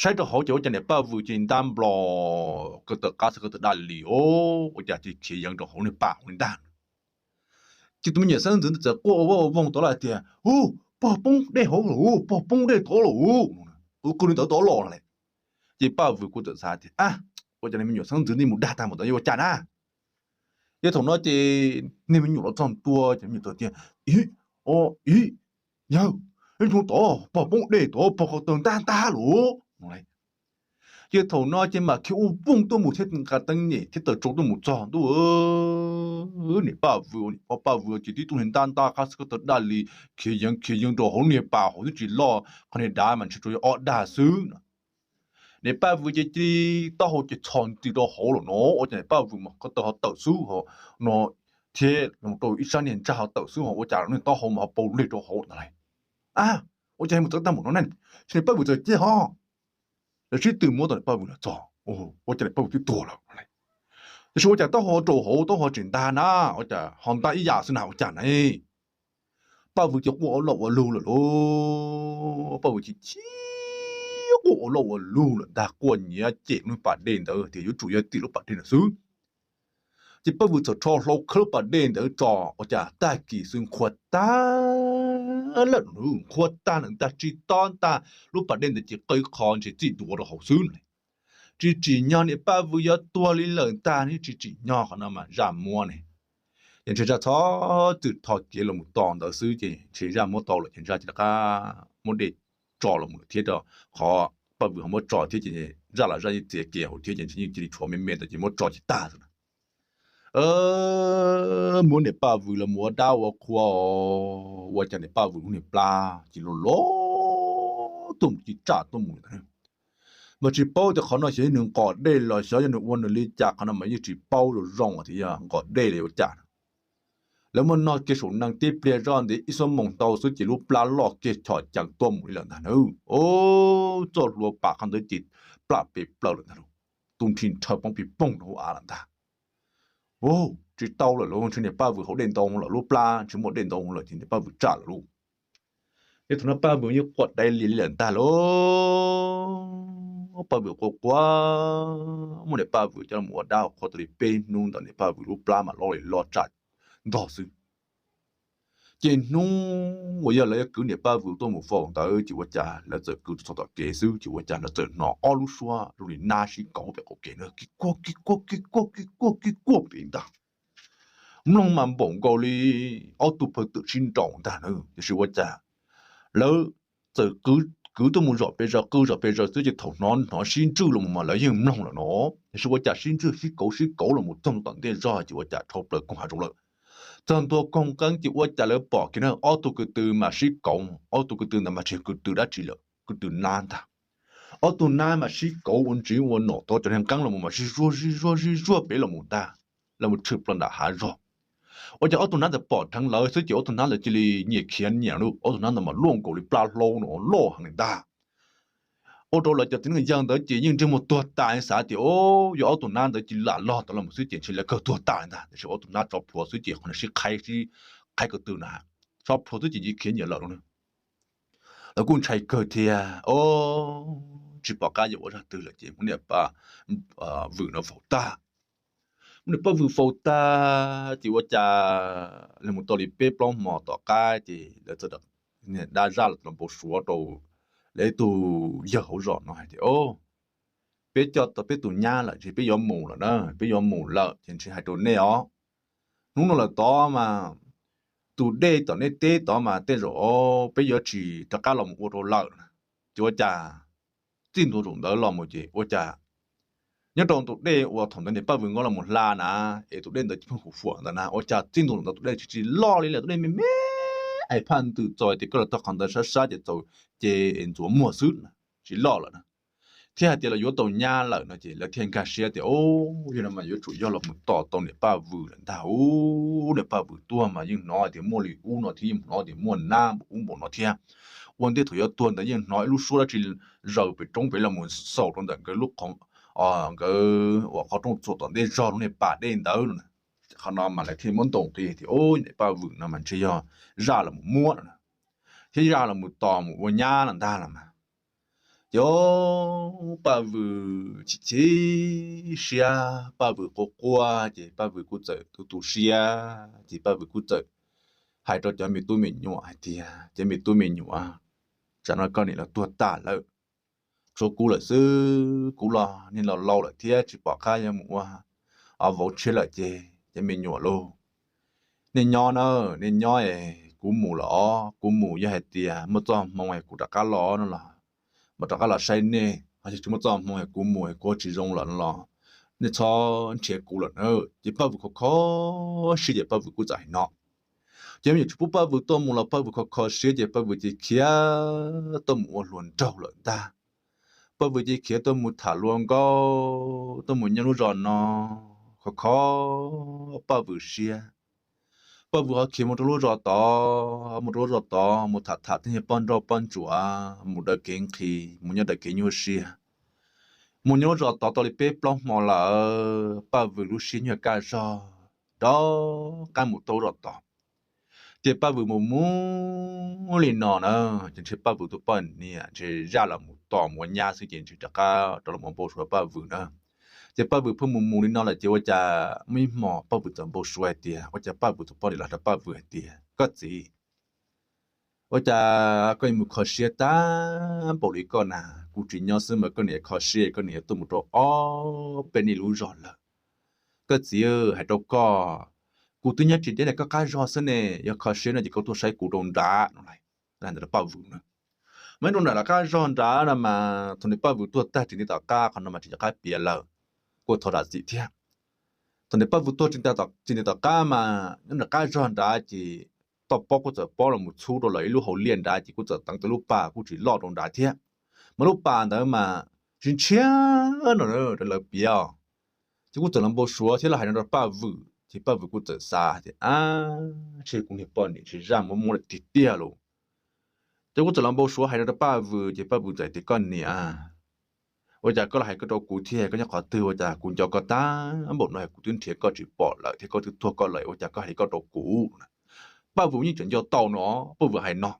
Saib rau hauv ces ua cas niam Paj Vwm cia li ntab nplos ko taw qab xwb ko taw daj li os, ua cas cia li khiav yeev rau hauv niag pas hauv li ntag. Ces tus me nyuam xeeb ntxwv ntawd txawm quaj ua vaj ua voog tod lawm tias, U, pog poob dej hauv lawm, pog poob dej tod lawm, qw qw li ntawd tod los lawm. Ces Paj Vwm kuj txawm xav tias, A, ua cas niag me nyuam xeeb ntxwv ntawd mus dag tag npaum ntawd yuav ua cas na? Ces thaum no ces niag me nyuam los txog ntua ces me nyuam tias, Ib, o, ib, yawg, ib tug tod, pog poob dej tod, pog ko taw ntab ntab lawm. Ces thaum no ces mam khiav ua voog tuaj mus thiab nqa teeb nyem thiab taws tsau tuaj mus txog ntua, niam Paj Vwm, niam Paj Vwm ces tib tug niag ntab ntab qab xwb ko taw daj li, khiav yeev khiav yeev rau hauv niag pas hauv twb tsis loj, qhov niag dav mas ntshe tsuas yog ob dag xwb no. Niam Paj Vwm ces cia li taub hau ces txhos ntws rau hauv lawm no, ua cas niam Paj Vwm mas ko taw ho tawm xwb ho no, thiab los rau ib sab niag ntsaj ho tawm xwb ho, ua cas niag taub hau mas ho pau leg rau hauv ntag lauj. A, ua cas mus txawv tag npaum no ne, ces niam Paj Vwm txawm ciaj ho. Lawv sib tw muab tau niam Paj Vwm los txog, ua cas niam Paj Vwm twb tuag lawm. Tiam sis ua cas taub hau rau hauv, taub hau tseem ntag na, ua cas ho ntag ib yam xwb na, ua cas na. Paj Vwm ces quaj ua loj ua lug lawm lauj. Paj Vwm chim chim quaj ua loj ua lug lawm ntag, quaj nyiav cem lub pas dej ntawd tias yuav tsum yog tim lub pas dej ntawd xwb. Ces Paj Vwm txawm rho hlau khawb lub pas dej ntawd tso, ua cas tag kis xwb nqhuav tag lawm, nqhuav tag lawm ntag, tsis tob ntag, lub pas dej ntawd ces qw qho ntshe txij duav rau hauv xwb. Tsis tsim nyog niam Paj Vwm yuav tuag li lawm ntag, tsis tsim nyog, qhov no mas zaj muab ne. Ces ntshe zaj txhob txwm tho kev los mus tos ntawd xwb ces ntshe zaj muab tau lawm ces zaj cia li rov qab muab dej tso los mus lawm thiab, rau qhov Paj Vwm ho muab tso thiab ces zaj los zaj yeej txiav kev hauv thiab ces ntshe yeej cia li tshuav me me ntawd ces muab tso ces tag xwb na. Muab niam Paj Vwm los mus ua dab ua qhua, ua cas niam Paj Vwm lub niag plab ces loj loj tuaj mus, cig tsaj tuaj mus li ntawd. Mas tsis paub tias qhov no xyov yog nws nqos dej los xyov yog nws ua nws li cas, qhov no mas yeej tsis paub zoo zoo tias yog nqos dej los ua cas. Lawv muab noj kiag saum nees tib pliag zoj ntev ib xuab moos ntau xwb ces lub plab loj kiag chom cees tuaj mus li lawm ntag na. Txoj hlua pam qhov ntawd ces plam pes plaws lawm ntag, tu nrhi nrhaw poob pis poog rau hauv av lawm ntag. Tsis tau lawm lauj, ntshe niam Paj Vwm haus dej ntau lawm, lub plab ntshe muaj dej ntau lawm ces niam Paj Vwm tsam lawm lauj. Ces thaum no Paj Vwm yeej quaj dai li li lawm ntag lauj. Paj Vwm quaj quaj, muab niam Paj Vwm coj los ua dab ua qhua tau li peb hnub ntawd niam Paj Vwm lub plab mas loj li loj tsam ntog xwb. Ces hnub uas yog lawv yuav kwv niam Paj Vwm tuaj mus faus ntawd ces ua cas lawv txawm kwv txog tom kev xwb ces ua cas lawv txawm hnov ob lub suab zoo li nab sib kauv pem qaum kev na, kis kuag kis kuag kis kuag kis kuag kis kuag pem ntag. Mloog mas npaum nkaus li ob tug phaw twm sib nraus ntag na, tiam sis ua cas lawv txawm kwv tuaj mus zom pes zaws, qw zom pes zaws xwb ces thaum hnov hnov sib ntswj los mas lawv yeej mloog lawm no. Tiam sis ua cas sib ntswj sib kauv sib kauv los mus txog tom ntej zog ces ua cas dhau plaws koog hav zoov lawm. Txog ntua koog qeeb ces ua cas lawv pom kiag na, ob tug ko tw mas sib kauv, ob tug ko tw ntawd mas tsis yog ko tw dab tsi lawm, ko tw nab ntag. Ob tug nab mas sib kauv ua ntsis ua nom tau cov niag qeeb los mas sib zuag sib zuag sib zuag pem los mus ntag, los mus tshwm plaws nram hav zog. Ua cas ob tug nab ntawd pom dheev lawv xwb ces ob tug nab ntawd cia li nyias khiav nyias lawm, ob tug nab ntawd mas luaj nkaus li plab hlaub no loj heev li ntag. Ua rau lawv cov txiv neej yawg ntawd ces yeej ntsej muag tuag tas, xav tias o, yog ob tug nab ntawd cia li lam log tod los xwb ces ntshe lawv kawg tuag tas li ntag, tiam sis ob tug nab tsov plhuav xwb ces qhov sib qhaib, sib qhaib ko tw na, tsov plhuav xwb ces cia li khiav nyias lawm no. Lawv kuj ntshai kawg thiab o, tsis pom qab yuav ua zaj twg lawm ces muab niam Paj Vwm no faus tag. Muab niam Paj Vwm faus tag ces ua cas los mus tau li peb plaub hmo tom qab ces lawv txawm dab zaj los npau suav rau lawv ib tug yawg hauv zos no hais tias o, peb coj tau peb tus nyab lawm ces peb yuav mus lawm na, peb yuav mus lawm ces ntshe hais rau nej os, hnub no lawm tod mas tus dej tom nej teb tod mas tej zaum peb yuav tsis rov qab los mus ua rau lawm. Ces ua cas txij ntua zaum ntawd los mus ces ua cas nyob rau tus dej uas thaum ntawd niam Paj Vwm nkawd los mus hla na, es tus dej ntawd pheej huam huam ntawd na, ua cas txij ntua zaum ntawd tus dej tsis, tsis loj li lawm, tus dej me me, hais phaj ntws txaus tias koj los txog qhov ntawd sab sab ces txaus, ces ntxuav muag xwb, tsis loj lawm na. Thiab hais tias los yuav tau nyab lawm no ces lawv thiaj nkag siab tias o, yog no mas yuav tsum yog los mus tos tau niam Paj Vwm lawm ntag. Ub, niam Paj Vwm tuag mas yeej hnov tias muaj li ub no thiab, yeej hnov tias muaj nab npaum ub npaum no thiab. Ua ntej thaum yuav tuag ntawd yeej hnov ib lub suab dab tsi zaws pem roob pem los mus xaus rau ntawm nkawd lub qhov, nkawd uas qhov rooj txuas tom ntej zog lub niag pas dej ntawd no. Qhov no mas lawv thiaj muab ntaus nqi tias o, niam Paj Vwm no mas ntshe yog zaj los mus muab no, thiab zaj los mus tos mus ua nyab los ntag los mas. Ces Paj Vwm chim chim siab, Paj Vwm quaj quaj ces Paj Vwm kuj txawm tu tu siab ces Paj Vwm kuj txawm hais rau cov me tub me nyuam hais tias cov me tub me nyuam, tsam no koj niam los tuag tas lawm, tshuav kuv lawm xwb, kuv los niag laus laus lawm thiab tsis pom qab yuav mus ua vauv tshiab lawm ces cov me nyuam lauj, nej nyob na, nej nyob es kuv mus lawm os, kuv mus yog hais tias muaj txoj hmoo es kuv rov qab los no los mam rov qab los saib nej, ho yog tsis muaj txoj hmoo es kuv mus es kuv tsis zoo lawm no los nej txhob nrhiav kuv lawm na. Ces Paj Vwm khov kho siab ces Paj Vwm kuj txawm hais no. Ces me nyuam tsis pub Paj Vwm tuaj mus los Paj Vwm khov kho siab ces Paj Vwm ces khiav tuaj mus ua hluas nraug lawm ntag. Paj Vwm ces khiav tuaj mus tham hluas nkauj, tuaj mus nyob lub zos no, khov kho Paj Vwm siab. Paj Vwm ho khiav mus rau lub zos tod, mus rau lub zos tod mus tham tham tej niag poj nrauj poj ntsuam, mus daws kev nqhis, mus nyob daws kev nyuaj siab. Mus nyob lub zos tod tau li peb plaub hmo lawm, Paj Vwm lub siab nyuag kaj zog rov qab mus tau lub zos tod. Ces Paj Vwm mus mus li no na, ces ntshe Paj Vwm tus poj niam ntshe zaj los mus tos mus ua nyab xwb ces ntshe rov qab rov los mus npau suav Paj Vwm na. Ces Paj Vwm pheej mus mus li no lawm ces ua cas muaj ib hmo Paj Vwm txawm npau suav hais tias, ua cas Paj Vwm tus poj niam los hais rau Paj Vwm hais tias, koj txiv, ua cas koj yuav mus kho siab tag npaum li koj na? Kuv tsis nyob xwb mas koj niam kho siab, koj niam yuav tuaj mus rau ob peb niaj lub zos lawm. Koj txiv, hais rau koj, kuv twb nyob tsis deb ntawm koj qab zog xwb ne, yog kho siab no ces koj tuaj saib kuv rau nrad no. Paj Vwm na, mas rau nram lawv qab zog nrad no mas thaum niam Paj Vwm tuag tag tsis ntev tom qab, qhov no mas tsis nco qab piav lawm, kuj thov zam txim thiab. Thaum niam Paj Vwm tuag tsis ntev tom qab mas nyob nram qab zog nrad ces toj pob kuj txawm pob los mus txhub rau lawv ib lub hauv liaj nrad ces kuj txawm teev tau lub pas kuj tsis loj rau nrad thiab. Mas lub pas ntawd mas tsis ntshiab no rau lawv piav os. Ces kuj txawm los npau suav thiab los hais no rau Paj Vwm ces Paj Vwm kuj txawm xav tias, ab, ntshe kuv niag poj niam ntshe zaj muab muab lawm tiag tiag lauj. Ces kuj txawm los npau suav hais no rau Paj Vwm ces Paj Vwm txawm tias, koj niam, ua cas koj los hais koj rau kuv thiab, koj nyob qhov twg, ua cas kuv nco koj tag npaum no kuv twb nrhiav koj tsis pom lawm thiab koj twb tuag koj lawm ua cas koj hais li koj rau kuv? Paj Vwm yeej tseem nco tau no, Paj Vwm hais no.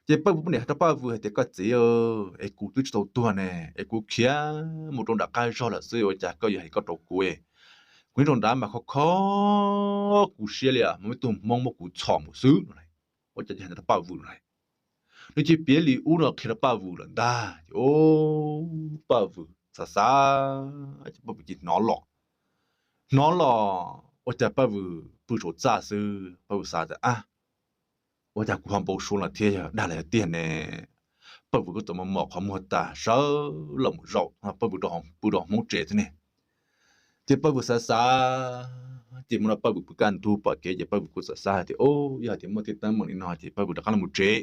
Ces Paj Vwm poj niam hais rau Paj Vwm hais tias, koj txiv, es kuv twb tsis tau tuag ne, es kuv khiav mus rau nram qab zog lawm xwb ua cas koj yuav hais li koj rau kuv? Kuv nyob rau nrad mas khov kho kuv siab li, muaj ib tug Hmoob muab kuv txhom mus xwb no. Ua cas hais rau Paj Vwm no, nws cia piav li ub no qhia rau Paj Vwm lawm ntag. Ces Paj Vwm xav xav ces Paj Vwm cia hnov los, hnov los ua cas Paj Vwm pw saum txaj xwb, Paj Vwm xav tias, ab, ua cas kuv ho npau suav los thiab, yog dag los yog tiag ne? Paj Vwm kuj txawm mos mos qhov muag tas sawv los mus zaum, Paj Vwm pw rau Hmoob tsev xwb ne. Ces Paj Vwm xav xav Ces mus no Paj Vwm pw kaj ntug pom kev ces Paj Vwm kuj txawm xav hais tias, o, yog hais tias muaj tej teeb meem li no ces Paj Vwm rov qab los tsev.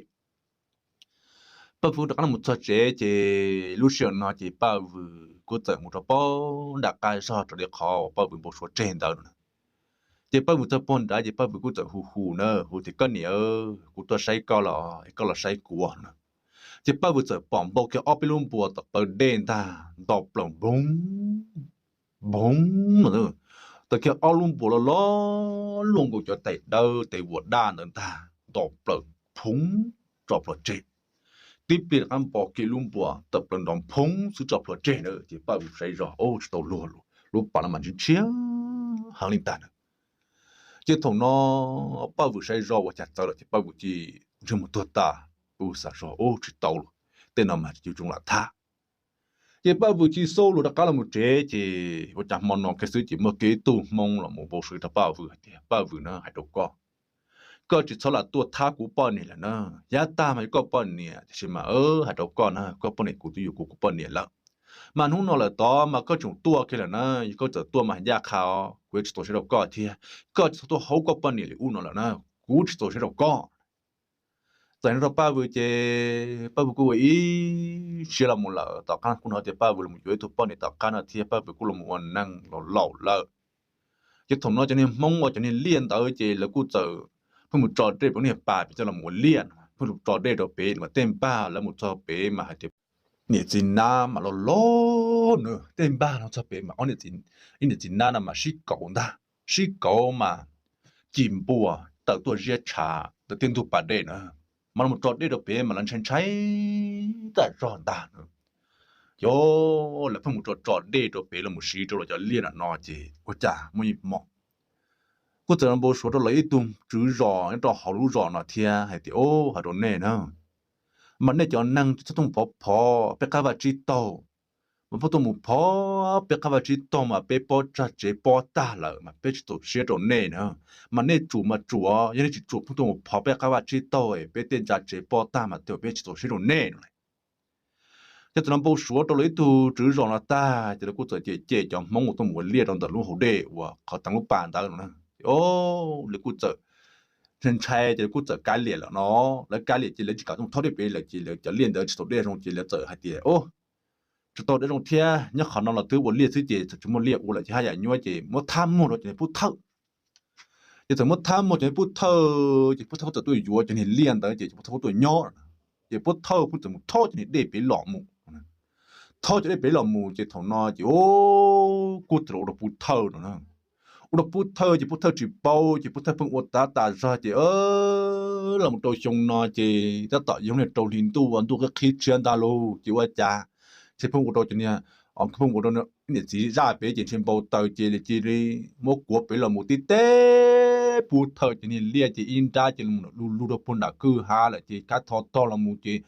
Paj Vwm rov qab los txog tsev ces lub sij hawm no ces Paj Vwm kuj txawm mus rau pog nram qab zog raws li qhov uas Paj Vwm npau suav tseg ntawd no. Ces Paj Vwm txog pog nrad ces Paj Vwm kuj txawm hu hu na, hu tias, koj niam, kuv tuaj saib koj los es koj los saib kuv no. Ces Paj Vwm txawm pom npau kiag ob peb lub npua tom plawv dej ntag nto plaws npoo npoo no. Tawm kiag ob lub npua loj loj luaj nkaus cov tais dawb tais vuas daj ntawd ntag nto plaws phoob tso plhuav tseg. Tib pliag rov qab npau kiag lub npua tawm plaws nrov phoob xwb tso plhuav tseg na. Ces Paj Vwm saib zog, o, tsis tau luag, lub pas no mas ntshiab ntshiab heev li ntag na. Ces thaum no Paj Vwm saib zog ua cas txawv lawm ces Paj Vwm cia ntsej muag tuag tas, Paj Vwm xav zog, o, tsis tau lawm, tej no mas tsis tshua zoo lam thab. Ces Paj Vwm cia xub lug rov qab los mus tsev ces ua cas hmo no kiag xwb ces muaj kiag ib tug Hmoob los mus npau suav rau Paj Vwm hais tias, Paj Vwm na, hais rau koj, koj tsis txhob lam tuaj thab kuv poj niam lawm na. Yav tag mas yog koj poj niam, tiam sis mas hais rau koj na, koj poj niam kuv twb yuav kuv kuv poj niam lawm. Mas hnub no lawm tod mas koj tseem tuaj kiag lawm na, yog koj txawm tuaj mas ncaj qha os, kuv yuav tsis txaus siab rau koj thiab. Koj tsis txhob tuaj haub koj poj niam li ub no lawm na, kuv tsis txaus siab rau koj. Txawm no rau Paj Vwm ces Paj Vwm kuj ua ib siab los mus lawm. Tom qab kuj hnov tias Paj Vwm los mus yuav ib tug poj niam tom qab no thiab Paj Vwm kuj los mus ua neej laus laus lawm. Ces thaum no cov niag Hmoob uas cov niag liaj ntawd ces lawv kuj txawm pheej mus tso dej rau niag pas pem coj los ua liaj no, pheej mus tso dej rau pem mas tej npag lawv mus txog pem mas hais tias niam txiv nab mas loj loj na, tej npag los txog pem mas ob niam txiv, ib niam txiv nab no mas sib kauv ntag, sib kauv mas ci npua tawm tuaj ziab tshav ntawm tej ntug pas dej na, mas los tso dej rau pem mas lawv ntshai ntshai tag zog ntag na. Ces lawv pheej mus tso tso dej rau pem los mus siv rau los cov liaj no no ces ua cas muaj ib hmo kuj txawm los npau suav rau lawv ib tug tswv zos nyob rau hauv lub zos no thiab hais tias, o, hais rau nej na, mas nej cov neeg txhob tuaj phov phov peb qab vaj tsib taug, mas pheej tuaj mus phov peb qab vaj tsib taug mas peb pob tsag tsev pob tag lawm mas peb tsis txaus siab rau nej na. Mas nej tsum mas tsum, yog nej tsis tsum pheej tuaj mus phov peb qab vaj tsib taug peb tej ntsa tsev pob tag mas tej peb tsis txaus siab rau nej no. Ces txawm los npau suav rau lawv ib tug tswv zos no tag ces lawv kuj txawm cem cem cov Hmoob uas tuaj mus ua liaj rau ntawm lub hauv dej uas qhov teev lub pas ntawd no. Ces lawv kuj txawm ntshai ntshai ces lawv kuj txawm kav liam lawm no. Lawv kav liam ces lawv tsis kam tuaj mus thauj dej pem lawm ces lawv cov liaj ntawd tsis tau dej zoo ces lawv txawm hais tias, o, tsis tau dej zoo thiab, nyob qhov no los twb ua liaj xwb ces txawm tsis muaj liaj ua lawm ces haj yam nyuaj ces muab thab muag rau cov niag pub thawj. Ces txawm muab thab muag cov niag pub thawj ces pub thawj txawm tuaj yuav cov niag liaj ntawd ces pub thawj tuaj nyob. Ces pub thawj kuj txawm mus thauj cov niag dej pem los mus. Thauj cov dej pem los mus ces thaum no ces kuj txawm los ua rau pub thawj no. Ua rau pub thawj ces pub thawj tsis paub ces pub thawj pheej ua tav tas zog ces los mus rau xyoo no ces tab tom yog niag rau hli ntuj ua ntuj qhib qhib tshiab ntag lauj ces ua cas ces pheej ua rau cov niag, pheej ua rau niam txiv zaj pem ces ntshe npau taws ces cia li muab kuav pem los mus tib teb pub thawj cov niag liaj ces ib nrab ces los lug lug rau puag nram kwj ha lawm ces kab tho tog los mus ces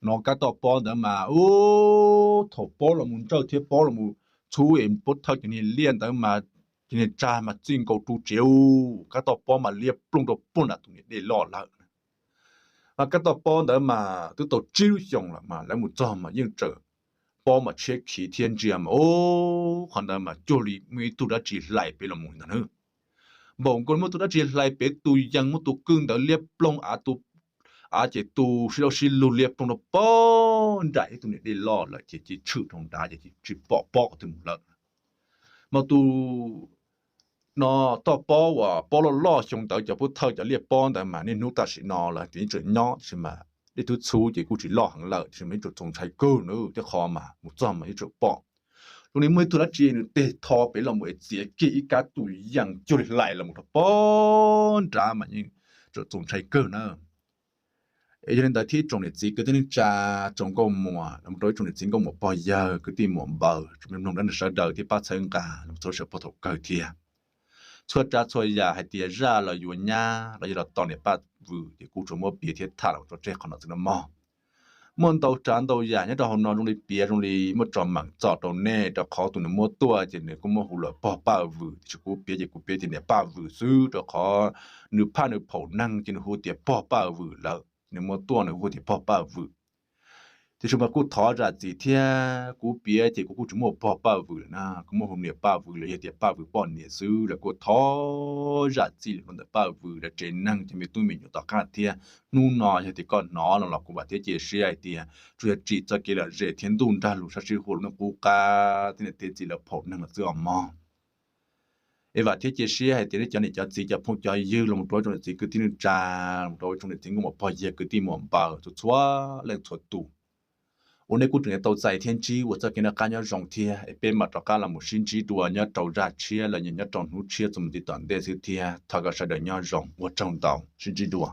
no kab toj pob ntawd mas ub thaum pob los mus ntsawj thiab pob los mus txhub es pub thawj cov niag liaj ntawd mas cov niag tsag mas txij nkaus ru tsev u, kab toj pob mas liab ploog rau puag nram tus niam dej loj lawm. Mas kab toj pob ntawd mas twb tau tsib lub xyoos lawm mas lawv mus txog mas yeej tseem pob mas tshiab khiv thiab ntsia mas ub qhov ntawd mas cuag li muaj ib tug dab tsi hlais pem los mus li ntag na. Npaum nkaus li muaj tus dab tsi hlais pem tus yees muab tus kwj ntawd liab ploog av, tus av ces tu sib laub sib lug liab ploog rau puag nram ib tug niam dej loj lawm ces cia tshwm rau nrad ces tsis pom pob qhov twg mus lawm. Mas tus no toj pob uas pob loj loj xyoo ntawd cov pub thawj cov liaj pob ntawd mas niaj hnub tam sim no lawv tseem nyob tab sis mas dej twb txhub ces kuj tsis loj heev lawm tab sis mas yeej tseem txaus ntshai kawg na, tej qhov mas mus txog mas yeej tseem pom zoo li muaj ib tug dab tsi nws teg tho pem los mus es txiav kiag ib kab tus yees cuag li hlais los mus rau puag nrad mas yeej tseem txaus ntshai kawg na. Es yog li ntawd thiab ib tsoom niam txiv kwv tij neej tsa, tsoom nkauj muam los rau ib tsoom niam txiv nkauj muam pog yawg kwv tij muam npaws, tsoom me mloog dab neeg sawv daws thiab pab txhawb nqa los txhua sawv pog thaum kawg thiab. Txhua tsav txhua yam hais tias zaj los yuav nyab los yog los tos niam Paj Vwm ces kuv tsuas muab piav thiab tham los tso tseg qhov no xwb no mog. Muaj ntau tsav ntau yam nyob rau hauv no zoo li piav zoo li muab tso meem txom rau nej rau qhov tus nws muab tuaj ces nws kuj muab hu lawm pog Paj Vwm tiam sis kuv piav ces kuv piav tias niam Paj Vwm xwb rau qhov nws phaj nws phaum neeg ces nws hu tias pog Paj Vwm lawm, nws muab tuaj nws hu tias pog Paj Vwm. Tiam sis mas kuj thov zam txim thiab, kuv piav ces kuv kuj tsis muaj pog Paj Vwm lawm na, kuv muaj hu niam Paj Vwm los yog tias Paj Vwm poj niam xwb, lawv kuj thov zam txim lawm rau ntawm Paj Vwm lawv tsev neeg cov me tub me nyuam tom qab thiab. Hnub no yog tias koj hnov no los kuv vam thiab cia siab hais tias tsuas yog tsim txoj kev lom zem thiab ntuj nrag lus sab sib huam lub neej qub qab thiab niam thiab txiv lawv phaum neeg los xwb os mog. Es vam thiab cia siab hais tias nej cov niam cov txiv cov phooj cov ywg los mus rau ib tsoom niam txiv kwv tij neej tsa, los mus rau ib tsoom niam txiv nkauj muam pog yawg kwv tij muam npawg txhua txhua leej txhua tus, uas nej kuj tseem tau txais thiab ntsib ua txoj kev noj qab nyob zoo thiab. Es peb mam rov qab los mus sib ntsib dua nyob rau zaj tshiab los yog nyob rau hnub tshiab txuas mus tim tom ntej xwb thiab. Thov kom sawv daws nyob zoo, ua tsaug ntau, sib ntsib dua.